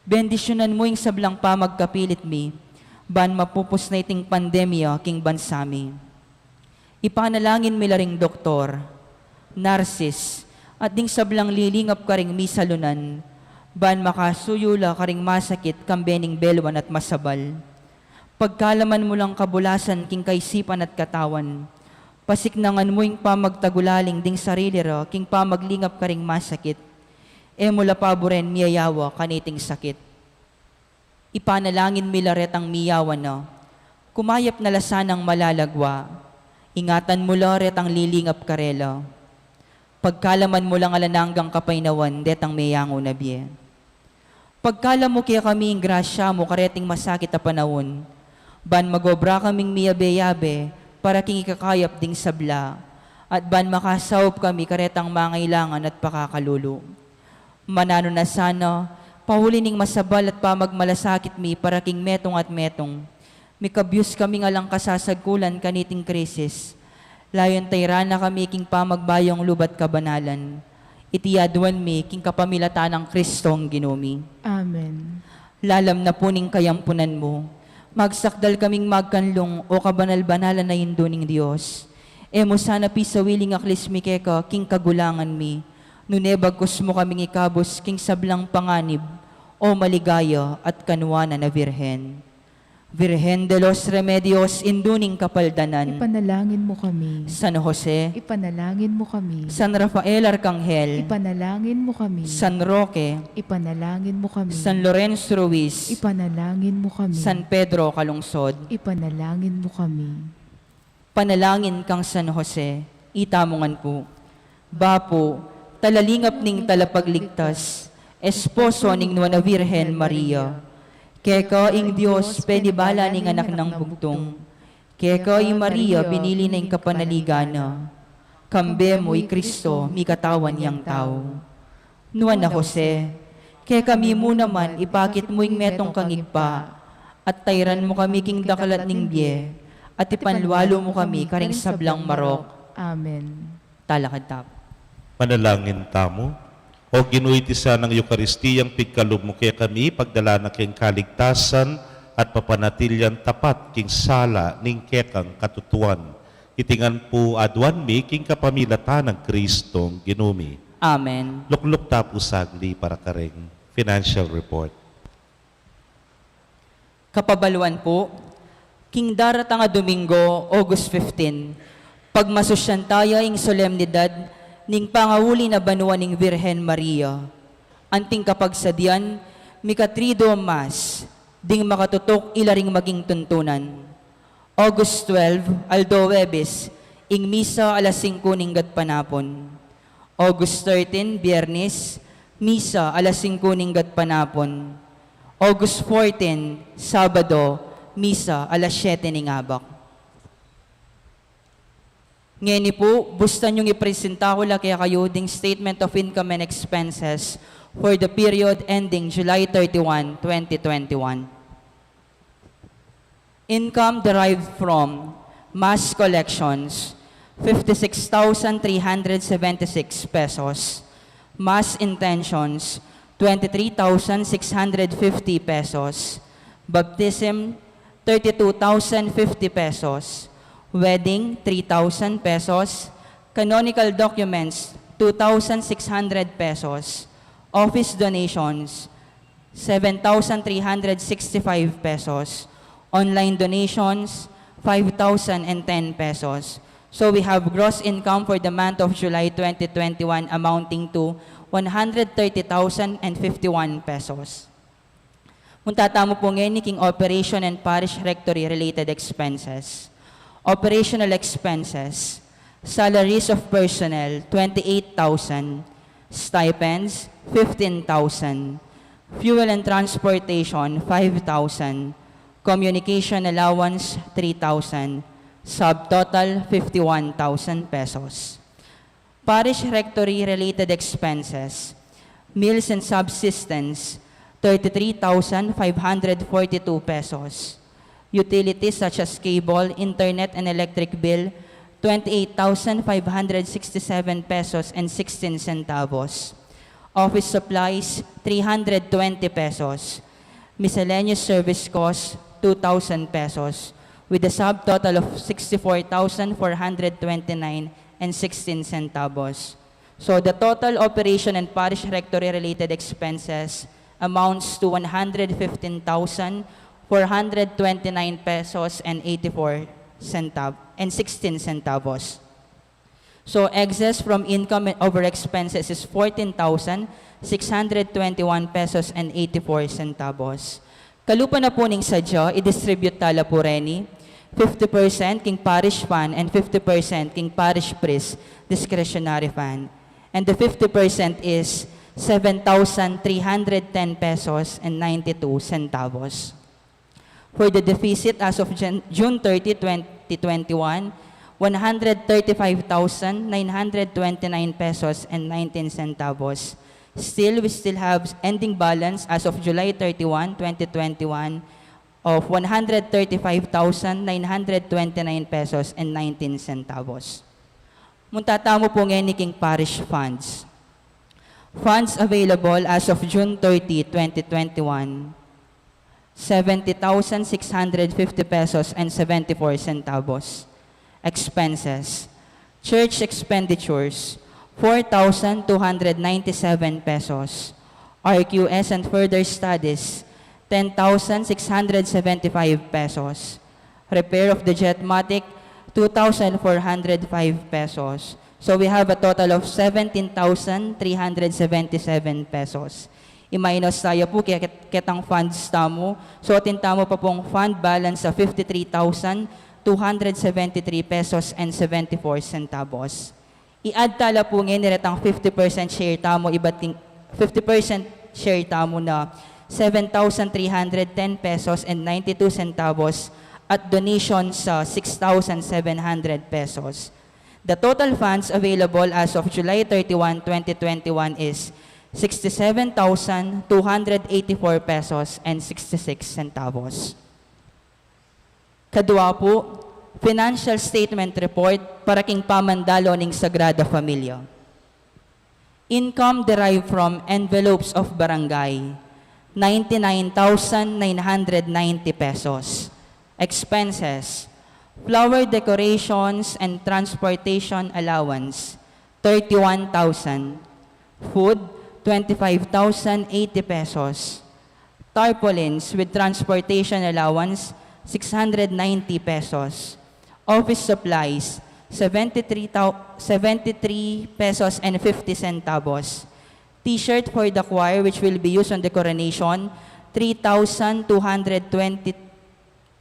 Bendisyunan mu ing sablang pamagkapilit mi, ban mapupus na iting pandemya king bansa mi. Ipanalangin mi la ring doktor, narsis, at ding sablang lilingap karing misalunan, ban makasuyu la karing masakit kambe ning beluan at masabal. Pagkalaman mu lang kabulasan king kaisipan at katawan, pasiknangan mu ing pamagtagulaling ding sarili ra king pamaglingap karing masakit. E mu la paburen miyayawa kaniting sakit. Ipanalangin mi la retang miyawa na, kumayap na la sanang malalagwa. Ingatan mu la retang lilingap karela. Pagkalaman mu lang alang anggang kapaynawan detang meyangu na bie. Pagkalam mu kekami ing grasya mu kareting masakit a panaun, ban magobra kaming miyabe-yabe para king ikakayap ding sabla, at ban makasaup kami karetang mangailangan at pakakalulu. Mananu na sana, pauli ning masabal at pamagmalasakit mi para king metung at metung, mikabyus kaming alang kasasagkulan kaniting krisis. Layun tayran na kami king pamagbayung lub at kabanalan. Iti aduan mi king kapamilatan nang Kristong Ginu mi. Amen. Lalam na pu ning kayampunan mu, magsakdal kaming magkanlung, o kabanal-banalan a Indu ning Dios. E mu sana pisawili ing aklis mi keka king kagulangan mi, nune bagkus mu kaming ikabus king sablang panganib, o maligaya at kanuanan a Virgen. Virgen de los Remedios, Indu ning Kapaldanan. Ipanalangin mu kami. San Jose. Ipanalangin mu kami. San Rafael Arcangel. Ipanalangin mu kami. San Roque. Ipanalangin mu kami. San Lorenzo Ruiz. Ipanalangin mu kami. San Pedro Calungsod. Ipanalangin mu kami. Panalangin kang San Jose, itamu ngan pu. Bapu, talalingap ning talapagligtas, esposo ning Nuan a Virgen Maria. Keka ing Dios penibala ning anak nang bugtung. Keka i Maria binili na ing kapanaligan na. Kambe mu i Kristo, mikatawan yang tau. Nuan a Jose, kekami mu naman ipakit mu ing metung kang ibpa, at tairan mu kami king dakal at ning bie, at ipanlualu mu kami karing sablang marok. Amen. Talakad tamu. Panalangin tamu. O Ginu, iti sanang Eukaristiyang pigkalub mu kekami, pagdala na king kaligtasan at papanatilian tapat king sala ning kekang katutuan. Iti ngan pu aduan mi king kapamilatan nang Kristong Ginu mi. Amen. Lukluk ta pu sagli para karing financial report. Kapabaluan pu, king daratang a Domingo, August fifteen, pagmasusyan taya ing solemnidad ning pangauli na banua ning Virgen Maria. Anting kapagsadian, mika Triduum Mass, ding makatutuk ila ring maging tuntunan. August twelve, aldo Huwebes, ing misa alas singko ning gatpanapun. August thirteen, Biyernes, misa alas singko ning gatpanapun. August fourteen, Sabado, misa alas siyete ning abak. Ngeni pu, bustan yung ipresenta ku la kekayu ding statement of income and expenses for the period ending July thirty-one, twenty twenty-one. Income derived from mass collections, fifty-six thousand three hundred seventy-six pesos. Mass intentions, twenty-three thousand six hundred fifty pesos. Baptism, thirty-two thousand fifty pesos. Wedding, three thousand pesos. Canonical documents, two thousand six hundred pesos. Office donations, seven thousand three hundred sixty-five pesos. Online donations, five thousand and ten pesos. So we have gross income for the month of July twenty twenty-one amounting to one hundred thirty thousand and fifty-one pesos. Munta tamu pu ngeni king operation and parish rectory related expenses. Operational expenses, salaries of personnel, twenty-eight thousand, stipends, fifteen thousand, fuel and transportation, five thousand, communication allowance, three thousand, subtotal, fifty-one thousand pesos. Parish rectory related expenses, meals and subsistence, thirty-three thousand five hundred forty-two pesos. Utilities such as cable, internet, and electric bill, twenty-eight thousand five hundred sixty-seven pesos and sixteen centavos. Office supplies, three hundred twenty pesos. Miscellaneous service cost, two thousand pesos, with a subtotal of sixty-four thousand four hundred twenty-nine and sixteen centavos. So the total operation and parish rectory related expenses amounts to one hundred fifteen thousand four hundred twenty-nine pesos and eighty-four centavos and sixteen centavos. So, excess from income and over expenses is fourteen thousand six hundred twenty-one pesos and eighty-four centavos. Kalupa na pu ning sadya, i-distribute tala pu reni, fifty percent king parish fund and fifty percent king parish priest discretionary fund. And the fifty percent is seven thousand three hundred ten pesos and ninety-two centavos. For the deficit as of Jan-, June thirty, twenty twenty-one, one hundred thirty-five thousand nine hundred twenty-nine pesos and nineteen centavos. Still, we still have ending balance as of July thirty-one, twenty twenty-one, of one hundred thirty-five thousand nine hundred twenty-nine pesos and nineteen centavos. Munta tamu pu ngeni king parish funds. Funds available as of June thirty, twenty twenty-one, seventy thousand six hundred fifty pesos and seventy-four centavos. Expenses. Church expenditures, four thousand two hundred ninety-seven pesos. R Q S and further studies, ten thousand six hundred seventy-five pesos. Repair of the Jetmatic, two thousand four hundred five pesos. So we have a total of seventeen thousand three hundred seventy-seven pesos. I-minus taya pu ke-, ketang funds tamu. So, atin tamu pa pung fund balance a fifty-three thousand two hundred seventy-three pesos and seventy-four centavos. I-add tala pu ngeni retang fifty percent share tamu, ibat king fifty percent share tamu na seven thousand three hundred ten pesos and ninety-two centavos at donation sa six thousand seven hundred pesos. The total funds available as of July thirty-one, twenty twenty-one is sixty-seven thousand two hundred eighty-four pesos and sixty-six centavos. Kadua pu, financial statement report para king pamandalo ning Sagrada Familia. Income derived from envelopes of barangay, ninety-nine thousand nine hundred ninety pesos. Expenses, flower decorations and transportation allowance, thirty-one thousand. Food, twenty-five thousand eighty pesos. Tarpaulins with transportation allowance, six hundred ninety pesos. Office supplies, seventy-three thou-, seventy-three pesos and fifty centavos. T-shirt for the choir, which will be used on the coronation, three thousand two hundred twenty,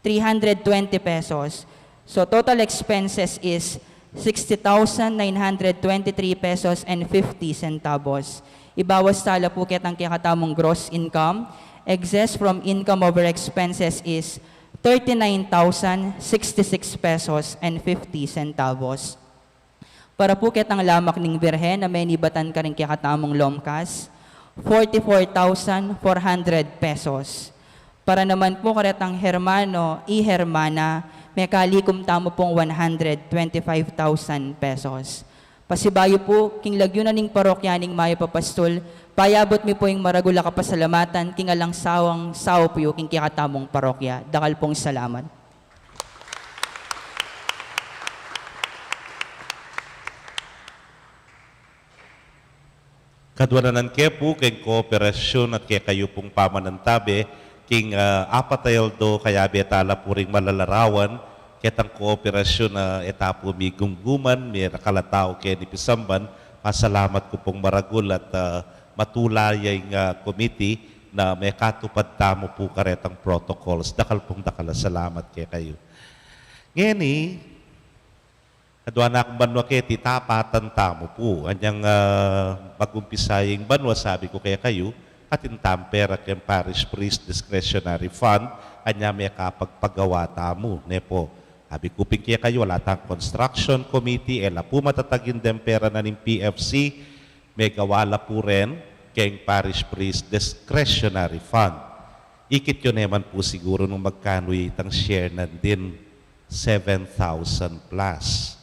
three hundred twenty pesos. So, total expenses is sixty thousand nine hundred twenty-three pesos and fifty centavos. Ibawas tala pu ketang kekatamung gross income, excess from income over expenses is thirty-nine thousand sixty-six pesos and fifty centavos. Para pu ketang lamak ning Birhen a menibatan karing kekatamung lomkas, forty-four thousand four hundred pesos. Para naman pu karetang hermano i hermana, mekalikum tamu pung one hundred twenty-five thousand pesos. Pasibayu pu, king lagyu na ning parokya ning mayap a pastul, payabut mi pu ing maragul a kapasalamatan king alang sawang saup yu king kekatamung parokya. Dakal pung salamat. Kadua naman ke pu keng kooperasyun at kekayu pung pamanantabe king, ah, apat a aldo kayabe tala pu ring malalarawan ketang kooperasyun a e ta pu migumguman, mira kalatau keni pisamban. Pasalamat ku pung maragul at, ah, matula ya ing, ah, committee na mekatupad tamu pu karetang protocols. Dakal pung dakal a salamat kekayu. Ngeni, adua na kung banua keti, tapatan tamu pu. Anyang, ah, magumpisa ing banua, sabi ku kekayu, atin tang pera keng Parish Priest Discretionary Fund, anya mekapagpagawa tamu, ne pu. Sabi ku pin kekayu, ala tang construction committee, e la pu matatagin deng pera na ning P F C, megawa la pu ren keng Parish Priest Discretionary Fund. Ikit yu neman pu siguru nung magkanu itang share nandin, seven thousand plus.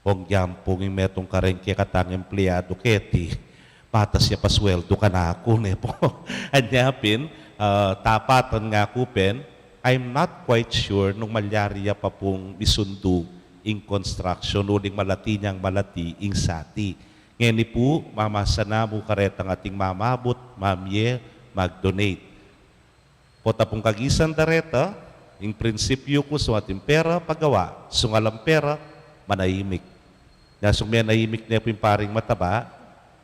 Ong yan pu ing metung kareng kekatang empleyadu keti, patas ya pa sweldu kanaku, ne pu. Anya pin, ah, tapatan nga ku pin, I'm not quite sure nung malyari ya pa pung misundu ing construction, uling malati nyang malati ing sati. Ngeni pu, mamasa namu karetang ating mamabut, mamye, mag-donate. Potapung kagisan da reta, ing prinsipyu ku, sung atin pera, pagawa, sung alang pera, manahimik. Nya sung menahimik ne pu ing paring mataba,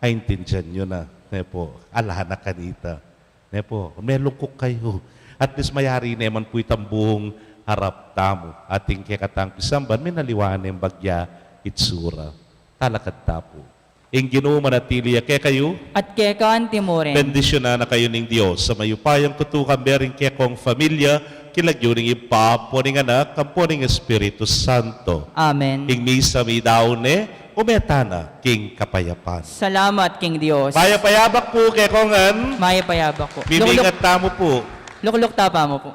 aintindian yu na, ne pu, ala na kanita. Ne pu, melungkuk kayu. At least mayari ne man pu itang buung arap tamu. Atin kekatang pisamban, minaliwa ne ing bagya itsura. Talakad ta pu. Ing Ginu manatili ya kekayu. At keka anti mu rin. Bendisyunan na kayu ning Dios a mayupayang kutukan, bering kekong familia, king lagyu ning Ibpa, ampo ning Anak, ampo ning Espiritu Santo. Amen. Ing misa midaun ne, ume tana king kapayapan. Salamat king Dios. Mayap a yabak pu kekongan. Mayap a yabak pu. Mimingat tamu pu. Lukluk ta pa mu pu.